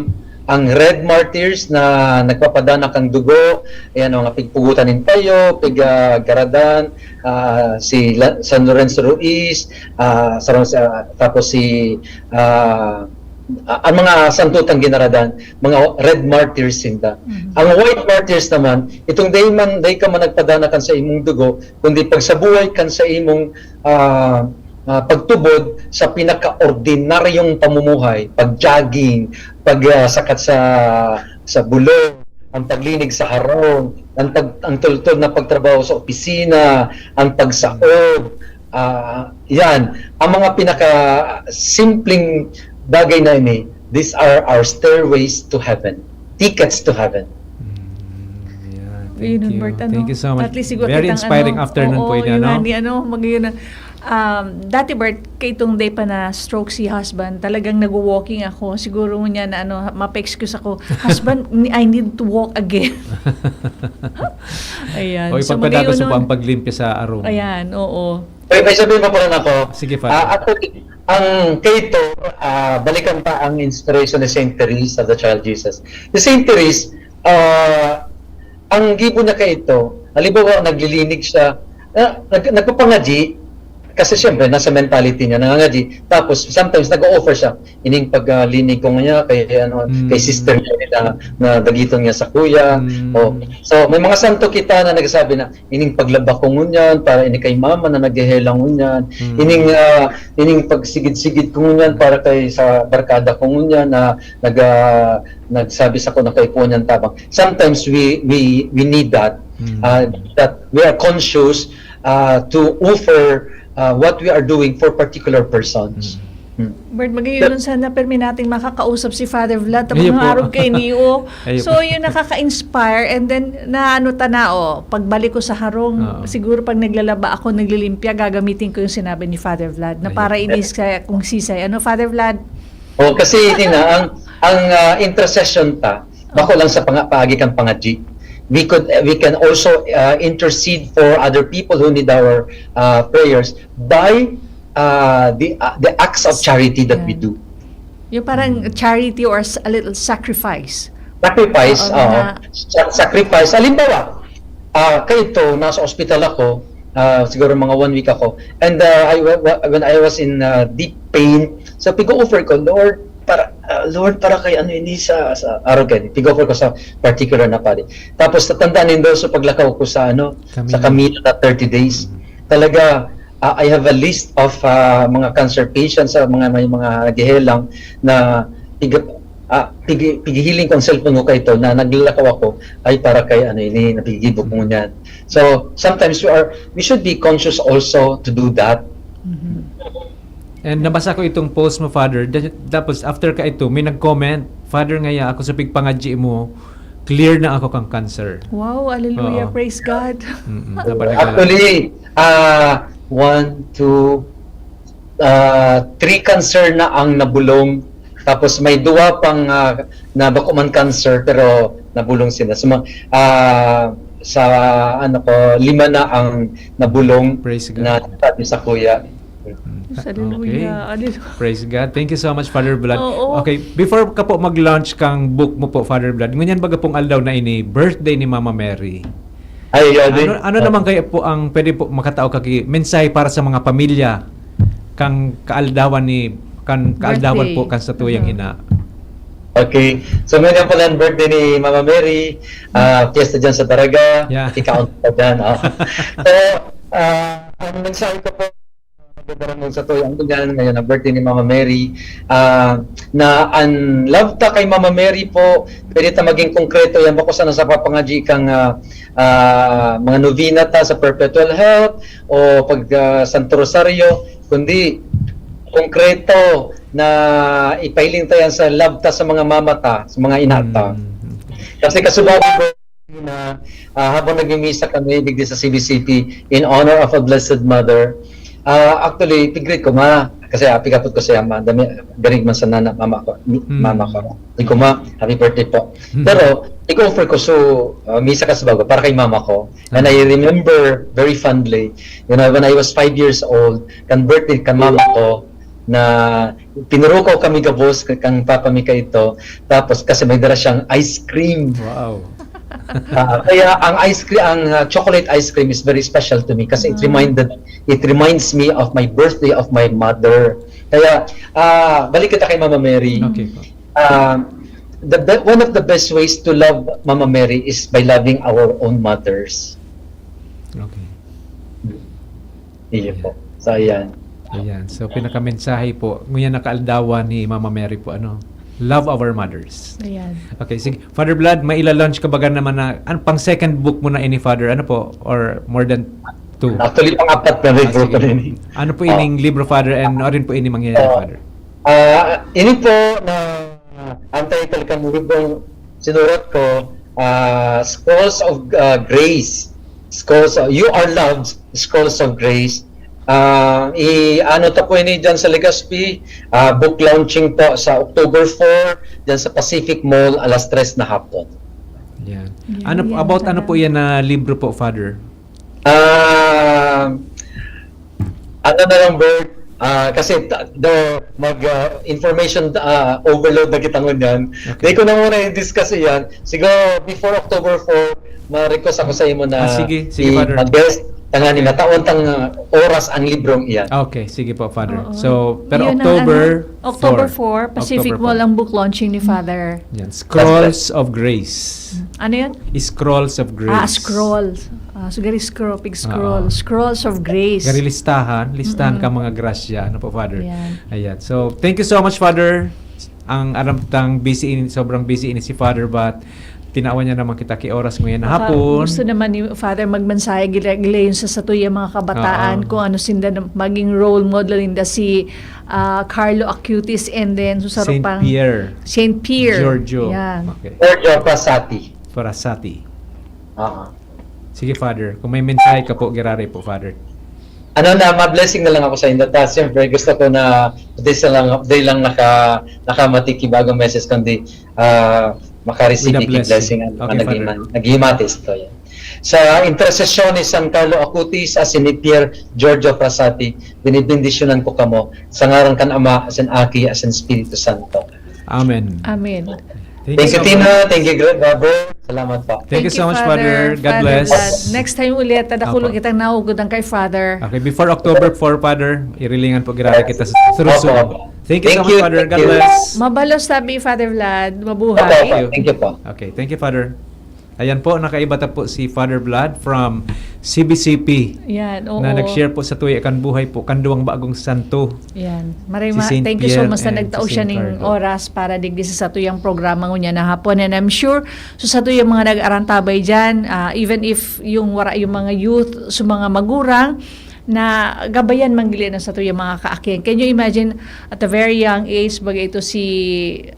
ang Red Martyrs na nagpapadana kan dugo, ayan, mga pigpugutan nin payo, pig, ah, garadan, ah, si La- San Lorenzo Ruiz, ah, sa, sa- tapos si ah, ang mga santo tang ginaradan, mga Red Martyrs sinda. Mhm. Ang White Martyrs naman, itong dai man, dai ka man nagpadana kan sa imong dugo, kundi pagsabuhay kan sa imong ah, ah, pagtubod sa pinakaordinaryong pamumuhay, pag-jogging, pag ah, sakat sa sa bulong, ang paglinig sa harong, ang, pag, ang tultol na pagtrabaho sa opisina, ang pagsaob, ah, yan, ang mga pinaka simpleng bagay na ini, these are our stairways to heaven, tickets to heaven. Mm, yeah, thank Yun, you. Bert, ano, Thank you so much. at least siguro Very kitang inspiring ano, afternoon oo, po ini, yun ano? nga, ni ano, mag-, yun na. Um, dati, Bert, kay itong day pa na stroke si husband, talagang nagwo-walking ako. Siguro niya na ano, mapa-excuse ako, "Husband, I need to walk again." Ayan. O, So, ipagpadagos magayon mo po nun. Ang paglimpya sa arong. Ayan, oo. May, may sabihin pa pala ako. Sige, Father. Ah, actually, ang kay ito, ah, balikan pa ang inspiration ni Saint Therese of the Child Jesus. Si Saint Therese, ah, ang gibo niya kay ito, halimbawa, naglilinig siya, ah, nag, nagpapangadyi, kasi siyempre, nasa mentality niya, nangangadyi. Tapos, sometimes, nag-offer siya. Ining paglinig ko niya kay, ano, Mm. kay sister niya na, na dagiton niya sa kuya. Mm. O, so, may mga santo kita na nagsasabi na, ining paglaba ko ngunyan, para ini kay mama na naghehelang ngunyan. Mm. Ining, ah, ining pagsigid-sigid ko ngunyan, para kay sa barkada ko ngunyan na nag, ah, nagsabi sa ko na kaipuhan niyang tabang. Sometimes we, we, we need that, Mm. ah, that we are conscious ah, to offer ah, what we are doing for particular persons. Mm. Hmm. Bert, magayon sana permi nating makakausap si Father Vlad. Tapos Ayun po. Harog kay Neo. Ayun So, po. Yun nakaka-inspire. And then, na ano ta na, oh, pagbalik ko sa harong, Oo. siguro pag naglalaba ako, naglilimpya, gagamitin ko yung sinabi ni Father Vlad na Ayun para po. inis kaya kung sisay. Ano, Father Vlad? O, kasi yun na, ang, ang ah, intercession ta, bako lang sa panga, paagi kan pangadyi. We could, we can also ah, intercede for other people who need our ah, prayers by ah, the ah, the acts of charity that we do. Yung parang charity or s- a little sacrifice. Sacrifice, Oo, oo. na- Sa- sacrifice. Halimbawa, ah, kay ito, nasa ospital ako, ah, siguro mga one week ako, and ah, I, wa- wa- when I was in ah, deep pain, so pig-offer ko, Lord, para ah, Lord, para kay ano ini sa sa araw gani. Pig-offer ko sa particular na padi. Tapos tatandaan nindo sa paglakaw ko sa ano, sa Camino. Camino na thirty days. Talaga ah, I have a list of ah, mga cancer patients sa mga may mga naghehelang na pig, ah, pig, pighihiling ko ang cellphone ko kay ito na naglakaw ako ay para kay ano ini, napigibo ko ngunyan. So sometimes we are we should be conscious also to do that. Mhm. And nabasa ko itong post mo, Father. Da- Tapos after ka ito, may nag-comment, "Father, ngaya ako sa pigpangadyi mo, clear na ako kang cancer." Wow, hallelujah, Oo. Praise God. Mm-mm. Dapat naglalakad. Actually, ah one, two, ah three cancer na ang nabulong. Tapos may duwa pang ah, na bako man cancer pero nabulong sila. So, ma- ah, sa ano ko, lima na ang nabulong Praise God. Na sabi sa kuya. Mm. Hallelujah. Hallelujah. Praise God. Thank you so much, Father Vlad. Oo. Okay, before ka po mag-launch kang book mo po, Father Vlad, ngunyan baga pong aldaw na ini, birthday ni Mama Mary. Ay, yun, Ano, ano naman kaya po ang pwede po makatao kaki mensahe para sa mga pamilya kang kaaldawan ni kan kaaldawan Birthday. po kan sa tuyang Mhm. ina. Okay. So, ngayon pala ang birthday ni Mama Mary. Ah, fiesta dyan sa Daraga. Yeah. Ikaon pa dyan. Oh. So, ah, ang mensahe ko po, magandang sa to, ang ganyan, ngayon ang birthday ni Mama Mary, ah, na ang love ta kay Mama Mary po, pwede ta maging konkreto, yan ba kung saan sa papangadyi kang ah, ah, mga novena ta sa perpetual health o pag ah, Santo Rosario, kundi konkreto na ipahiling ta yan sa love ta sa mga mama ta, sa mga ina ta. Mm. Kasi kasubago ko na ah, habang nagmimisa kami digdi sa C B C P in honor of a Blessed Mother, ah, actually, pig-greet ko, ma. Kasi ah, pig-apod ko siya, ma. Dami, garig man sa nana, mama ko. Ni- Mm. Mama ko. Sabi ko, ma, happy birthday po. Mm. Pero, pig-offer ko, so, ah, misa kasubago, para kay mama ko. And I remember very fondly, you know, when I was five years old, kan birthday kan mama ko, na Pinurukaw kami gabos k-, kang papa mi kaito. Tapos kasi may dara siyang ice cream. Wow. Ah, kaya ang ice cream, ang, ah, chocolate ice cream is very special to me kasi it Ah. reminded it reminds me of my birthday of my mother. Kaya, ah, balik kita kay Mama Mary. Okay po. Ah, the be- one of the best ways to love Mama Mary is by loving our own mothers. Okay. Iyo po. So, ayan. Ayan. So, pinakamensahe po. Ngunyan na kaaldawan ni Mama Mary po, ano? Love our mothers. Ayan. Okay, sige. Father Vlad, may ila-launch ka baga naman na, ano, pang second book mo na ini, Father? Ano po? Or more than two? Actually, pang-apat na Ah, libro ko sige. na ini. Ano po ining libro, Father? And ano rin po ini mangyayari, Oo. Father? Ah, ini po na ang title kan libong sinurat ko, ah, Scrolls of, ah, Grace. Scrolls of, You Are Loved, Scrolls of Grace. Ah, i-ano ta po ini dyan sa Legazpi, ah, book launching po sa October four, dyan sa Pacific Mall, alas tres na hapon. Yan. Yan, Ano po, yan, about ano sana. po yan na libro po, Father? Ah, ano na lang, Bert? Ah, kasi ta- the mag ah, information ah, overload na kita ngunyan. Okay. Di ko na muna i-discuss iyan. Siguro before October four, ma-request ako sa imo na Ah, sige, sige, Father. mag-guest tangani Okay. na taon tang ah, oras ang librong iyan. Okay, sige po, Father. Oo. So, pero Yun ang October ano, October four. four, Pacific October Mall four. Ang book launching ni Father. Yan. Scrolls of Grace. Ano yan? Scrolls of Grace. Ah, scrolls. Ah, so gari scroll, pig scroll. Oo. Scrolls of Grace. Gari listahan, listahan Mm-mm. ka mga grasya, ano po, Father? Yan. Ayan. So, thank you so much, Father. Ang aram tang busy ini, sobrang busy ini si Father, but tinawan niya naman kita ki oras ngayon na Baka hapon. Gusto naman ni Father magmensahe gila-, gilayon sa satuya mga kabataan Oo. kung ano sinda na maging role model ninda si ah, Carlo Acutis and then susaro Saint pang Pierre. Saint Pierre. Giorgio. Yan. Okay. Giorgio Frassati. Frassati. Ah. Sige, Father. Kung may mensahe ka po, girare po, Father. Ano na, ma-blessing na lang ako sa inyo. Ta, siyempre, gusto ko na, di sa lang, di lang naka, nakamati ki bagong message, kundi ah, maka-receive With a ki blessing. blessing ang Okay, mga naging, Father. naghimatis to yan. Sa intercession ni San Carlo Acutis, asin ni Pierre Giorgio Frassati, binibendisyonan ko kamo sa ngaran kan Ama, asin Aki, asin Espiritu Santo. Amen. Amen. Thank you, so much. Tina. Thank you, Greg Robert. Salamat po. Thank you so much, Father. God bless. Next time ulit, tadakulo Apo. kitang naugudan kay Father. Okay, before October four, Father, irilingan po girare kita through Opo, Zoom. opo. Thank you so Thank much, you, Father. thank God you. bless. Mabalos sabi, Father Vlad, Opo, mabuhay. opo. Thank you po. Okay, thank you, Father. Ayan po, nakaiba ta po si Father Vlad from C B C P Yan, oo. na nag-share po satuya kan buhay po kan duwang bagong santo. Yan. Maray Si ma- Saint thank you so Pierre much na and nagtao si siya Saint ning Carlo. Oras para digdi sa satuyang programa ngunyan na hapon. And I'm sure, so satuyang mga nag-arantabay dyan, ah, even if yung wara yung mga youth, so mga magurang, na gabayan manggili na satuyang mga kaakian. Can you imagine, at a very young age, bagay ito si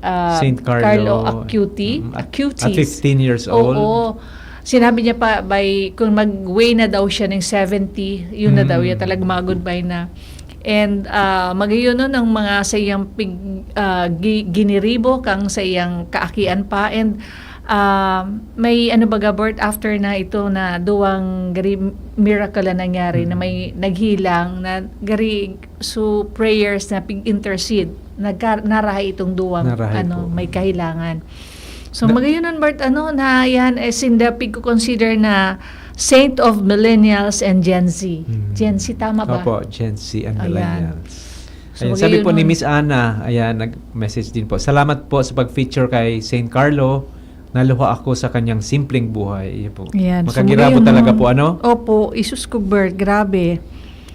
ah, Saint Carlo. Carlo Acuti? Mm, at, Acutis. at fifteen years old. Oo. Sinabi niya pa, by, kung mag-weigh na daw siya ng seventy, yun na daw, Mm. yan talaga mga goodbye na. And uh, magayon nun ang mga sa iyang pig, ah, gi- giniribo kang sa iyang kaakian pa. And ah, may ano baga, Bert, after na ito na duwang gari miracle na nangyari na may naghilang na gari so prayers na pig-intercede, nagka, narahay itong duwang Narahay ano, po. May kahilangan. So Na- magayon nun, Bert, ano na yan, eh, sinda pig-consider na Saint of Millennials and Gen Z. Hmm. Gen Z, tama ba? Opo, Gen Z and Ayan. Millennials. So, Ayan, sabi po ni magayon nun. Miss Ana, ayan, nag-message din po. Salamat po sa pag-feature kay Saint Carlo. Naluha ako sa kanyang simpleng buhay. Iyo po. Yan. So, Makagirabo magayon talaga nun. Po, ano? Opo, isus ko, Bert. Grabe.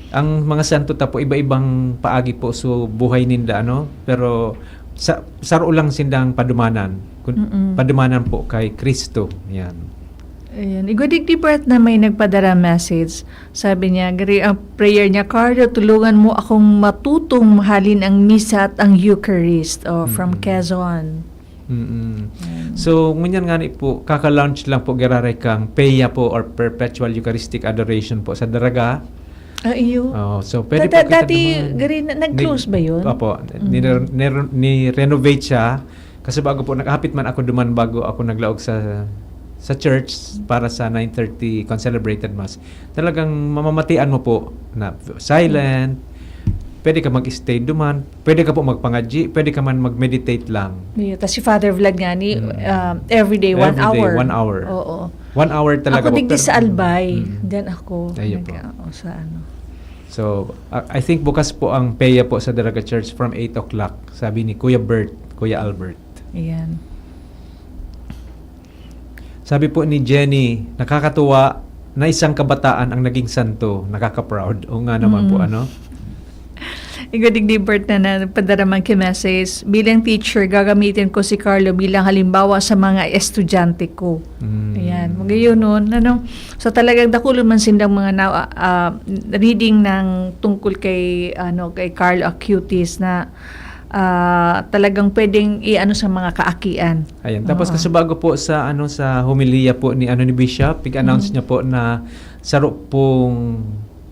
Ang mga santo ta po, iba-ibang paagi po so buhay ninda, ano? Pero sa saro lang sindang padumanan. Kun, Mm-mm. Padumanan po kay Kristo. Yan. Ayan. Igwa digdi, Bert, na may nagpadara message. Sabi niya, gari ang prayer niya, "Carlo, tulungan mo akong matutong mahalin ang misa at ang Eucharist." Oh, from Mm-mm. Quezon. Mm-mm. So, ngunyan nga ni po, kaka-launch lang po giraray kang P E A po or Perpetual Eucharistic Adoration po sa Daraga. Ah, iyo. Oh, so pwede Dati- po kita dati, duman. gari na- nag-close Ni- ba yun? Opo. Mm. Nire- nire- ni-renovate siya. Kasi bago po, nakahapit man ako duman bago ako naglaog sa sa church para sa nine thirty concelebrated mass. Talagang mamamatian mo po na silent, Pwede ka mag-stay duman, pwede ka po magpangadyi, pwede ka man mag-meditate lang. Yeah, tas si Father Vlad nga ni, Mm. um, everyday, one Everyday, hour. one hour. Oo. One hour talaga Ako po. digdi Pero- sa Albay, Mm. diyan ako. Ayun po. Nag-, oo, sa ano. So, I I think bukas po ang peya po sa Daraga Church from eight o'clock, sabi ni Kuya Bert, Kuya Albert. Ayan. Sabi po ni Jenny, "Nakakatuwa na isang kabataan ang naging santo." Nakaka-proud. O nga naman po, Mm. ano? Igwa digdi, Bert, na nagpadara man ki message, "Bilang teacher, gagamitin ko si Carlo bilang halimbawa sa mga estudyante ko." Mm. Ayan. Magayon nun, ano? So, talagang dakulon man sindang mga na, ah, reading ng tungkol kay, ano, kay Carlo Acutis na, ah, talagang pwedeng i-ano sa mga kaakian. Ayan. Tapos Oo. kasi bago po sa, ano, sa homilya po ni, ano, ni Bishop, pig-announce Mhm. niya po na saro pong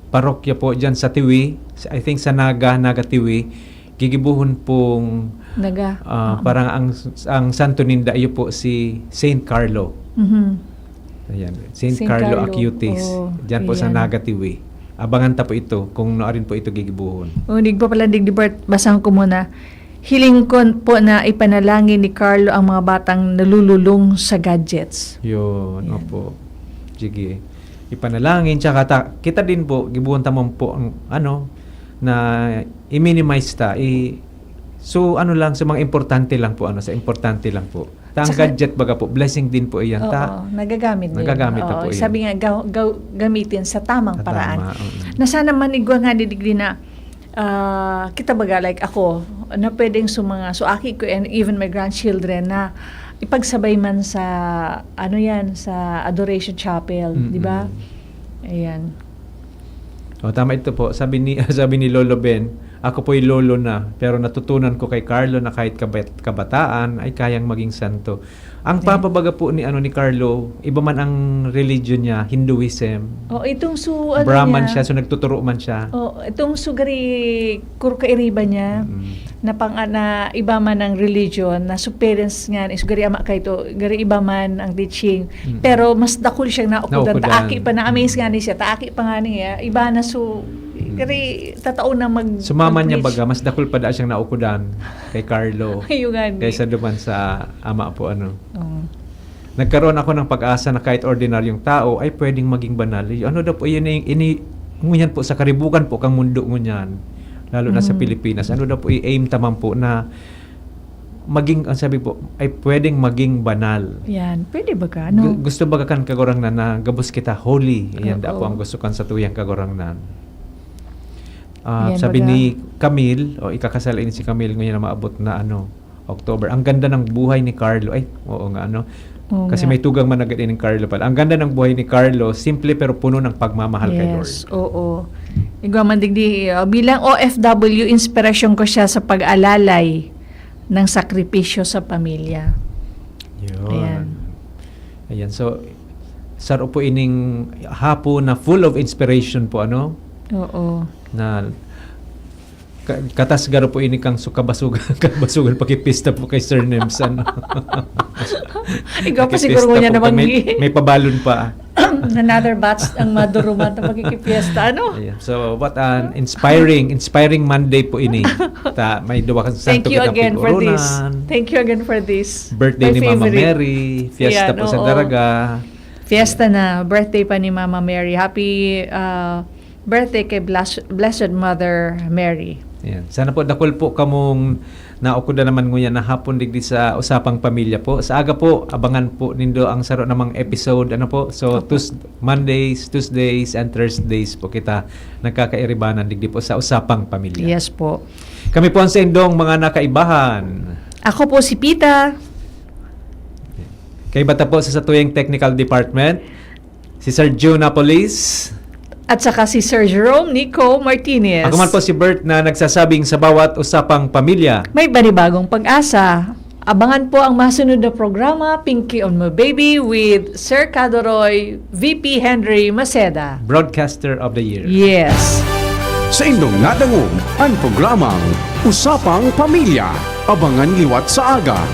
parokya po dyan sa Tiwi, I think sa Naga, Naga Tiwi, gigibuhon pong, Naga. ah, Oo. parang ang, ang santo ninda, iyo po si Saint Carlo. Mhm. Ayan, Saint Saint Carlo Carlo. Acutis. Oo, Diyan po sa ayan. Naga Tiwi. Abangan ta po ito kung naarin po ito gigibuhon. O, di pa pala, digdi, Bert, basahan ko muna. Hiling ko po na ipanalangin ni Carlo ang mga batang nalululong sa gadgets. Yun, Yan. Opo. Sige. Ipanalangin, tsaka ta, kita din po, gibuhon ta man po ang, ano, na i-minimize ta. I, so, ano lang, sa mga importante lang po, ano, sa importante lang po. Ta, ang Tsaka gadget, baga po, blessing din po iyan. Ta, Oo, nagagamit din. Nagagamit na Oo, po yan. Sabi nga, ga- ga- gamitin sa tamang Sa paraan. tama, oo. Na sana man igwa nga ni digdi na, ah, kita baga, like ako, na pwedeng sa mga, so aki ko and even my grandchildren na ipagsabay man sa, ano yan, sa Adoration Chapel, Mm-mm. di ba? Ayan. Oh, tama ito po. Sabi ni sabi ni Lolo Ben, "Ako po'y lolo na, pero natutunan ko kay Carlo na kahit kabat- kabataan ay kayang maging santo." Ang Yeah. papa baga po ni, ano, ni Carlo, iba man ang religion niya, Hinduism. Oh, itong su-, ano Brahman niya, siya, so nagtuturo man siya. Oh, itong sugari kuro kairiba niya Mm. na pang na iba man ang religion, na su parents nga ni sugari ama kay to, gari iba man ang teaching. Mm. Pero mas dakul siyang naukudan. Naukudan. Taaki pa na amaze Mm. nga ni siya, taaki pa nga niya. Iba na su Mm. gari tatao na mag Sumama niya mag-preach. Baga, mas dakul pa da siyang naukudan kay Carlo. Ayun nga ni. Kaysa duman sa ama po, ano. Oo. Nagkaroon ako ng pag-asa na kahit ordinaryong tao ay pwedeng maging banal. Ano daw po, yun yung, ini, ngunyan po sa karibukan po kang mundo ngunyan, lalo na sa Mm. Pilipinas. Ano daw po, i-aim ta man po na maging, ang sabi po, ay pwedeng maging banal. Yan, pwede ba ka? Ano? Gu- gusto baga kan Kagurangnan na gabos kita holy? Yan Oo. daw po ang gusto kan sa tuyang Kagurangnan. Ah, Yan sabi baga. ni Camille, o ikakasal ini si Camille ngayon na maabot na ano, October. Ang ganda ng buhay ni Carlo. Ay, oo nga, ano. Oo Kasi nga. May tugang man agad ni Carlo pala. Ang ganda ng buhay ni Carlo, simple pero puno ng pagmamahal kay Lord. Yes, oo. Igwa man digdi, uh, bilang O F W, inspirasyon ko siya sa pag-alalay ng sakripisyo sa pamilya. Yun. Ayan. Ayan. So, saro po ining hapon na full of inspiration po, ano? Oo. Na ka- katas garo po ini kang su- kabasugan, kabasugan pakipista po kay Sir Nems, ano? Ikaw pa Pakipista siguro mo niya po naman kami. gi- May pabalon pa. Another batch ang maduruman na magkikipiesta, ano? Ayan. So, what an inspiring, inspiring Monday po ini. Ta, may duwa kang Thank santo you kitang again for this. pigoronan. Thank you again for this. Birthday My ni Mama favorite. Mary. Fiesta Ayan, po sa oo. Daraga. Fiesta na. Birthday pa ni Mama Mary. Happy, uh, birthday kay Blas- Blessed Mother Mary. Ayan. Sana po dakul po kamong naukudan naman nguyan na hapon digdi sa Usapang Pamilya po. Sa aga po, abangan po nindo ang saro namang episode, ano po. So, Opo. Tues- Mondays, Tuesdays, and Thursdays po kita nagkakairibanan digdi po sa Usapang Pamilya. Yes po. Kami po ang saindong mga nakaibahan. Ako po si Pita. Kaiba ta po sa satuyang technical department, si Sir Joe Napolis. At saka si Sir Jerome Nico Martinez. Ako man po si Bert na nagsasabing sa bawat Usapang Pamilya. May panibagong pag-asa. Abangan po ang masunod na programa, Pinky on My Baby with Sir Kadoroy, V P Henry Maceda. Broadcaster of the Year. Yes. Sa indong nadangog, ang programang Usapang Pamilya. Abangan liwat sa aga,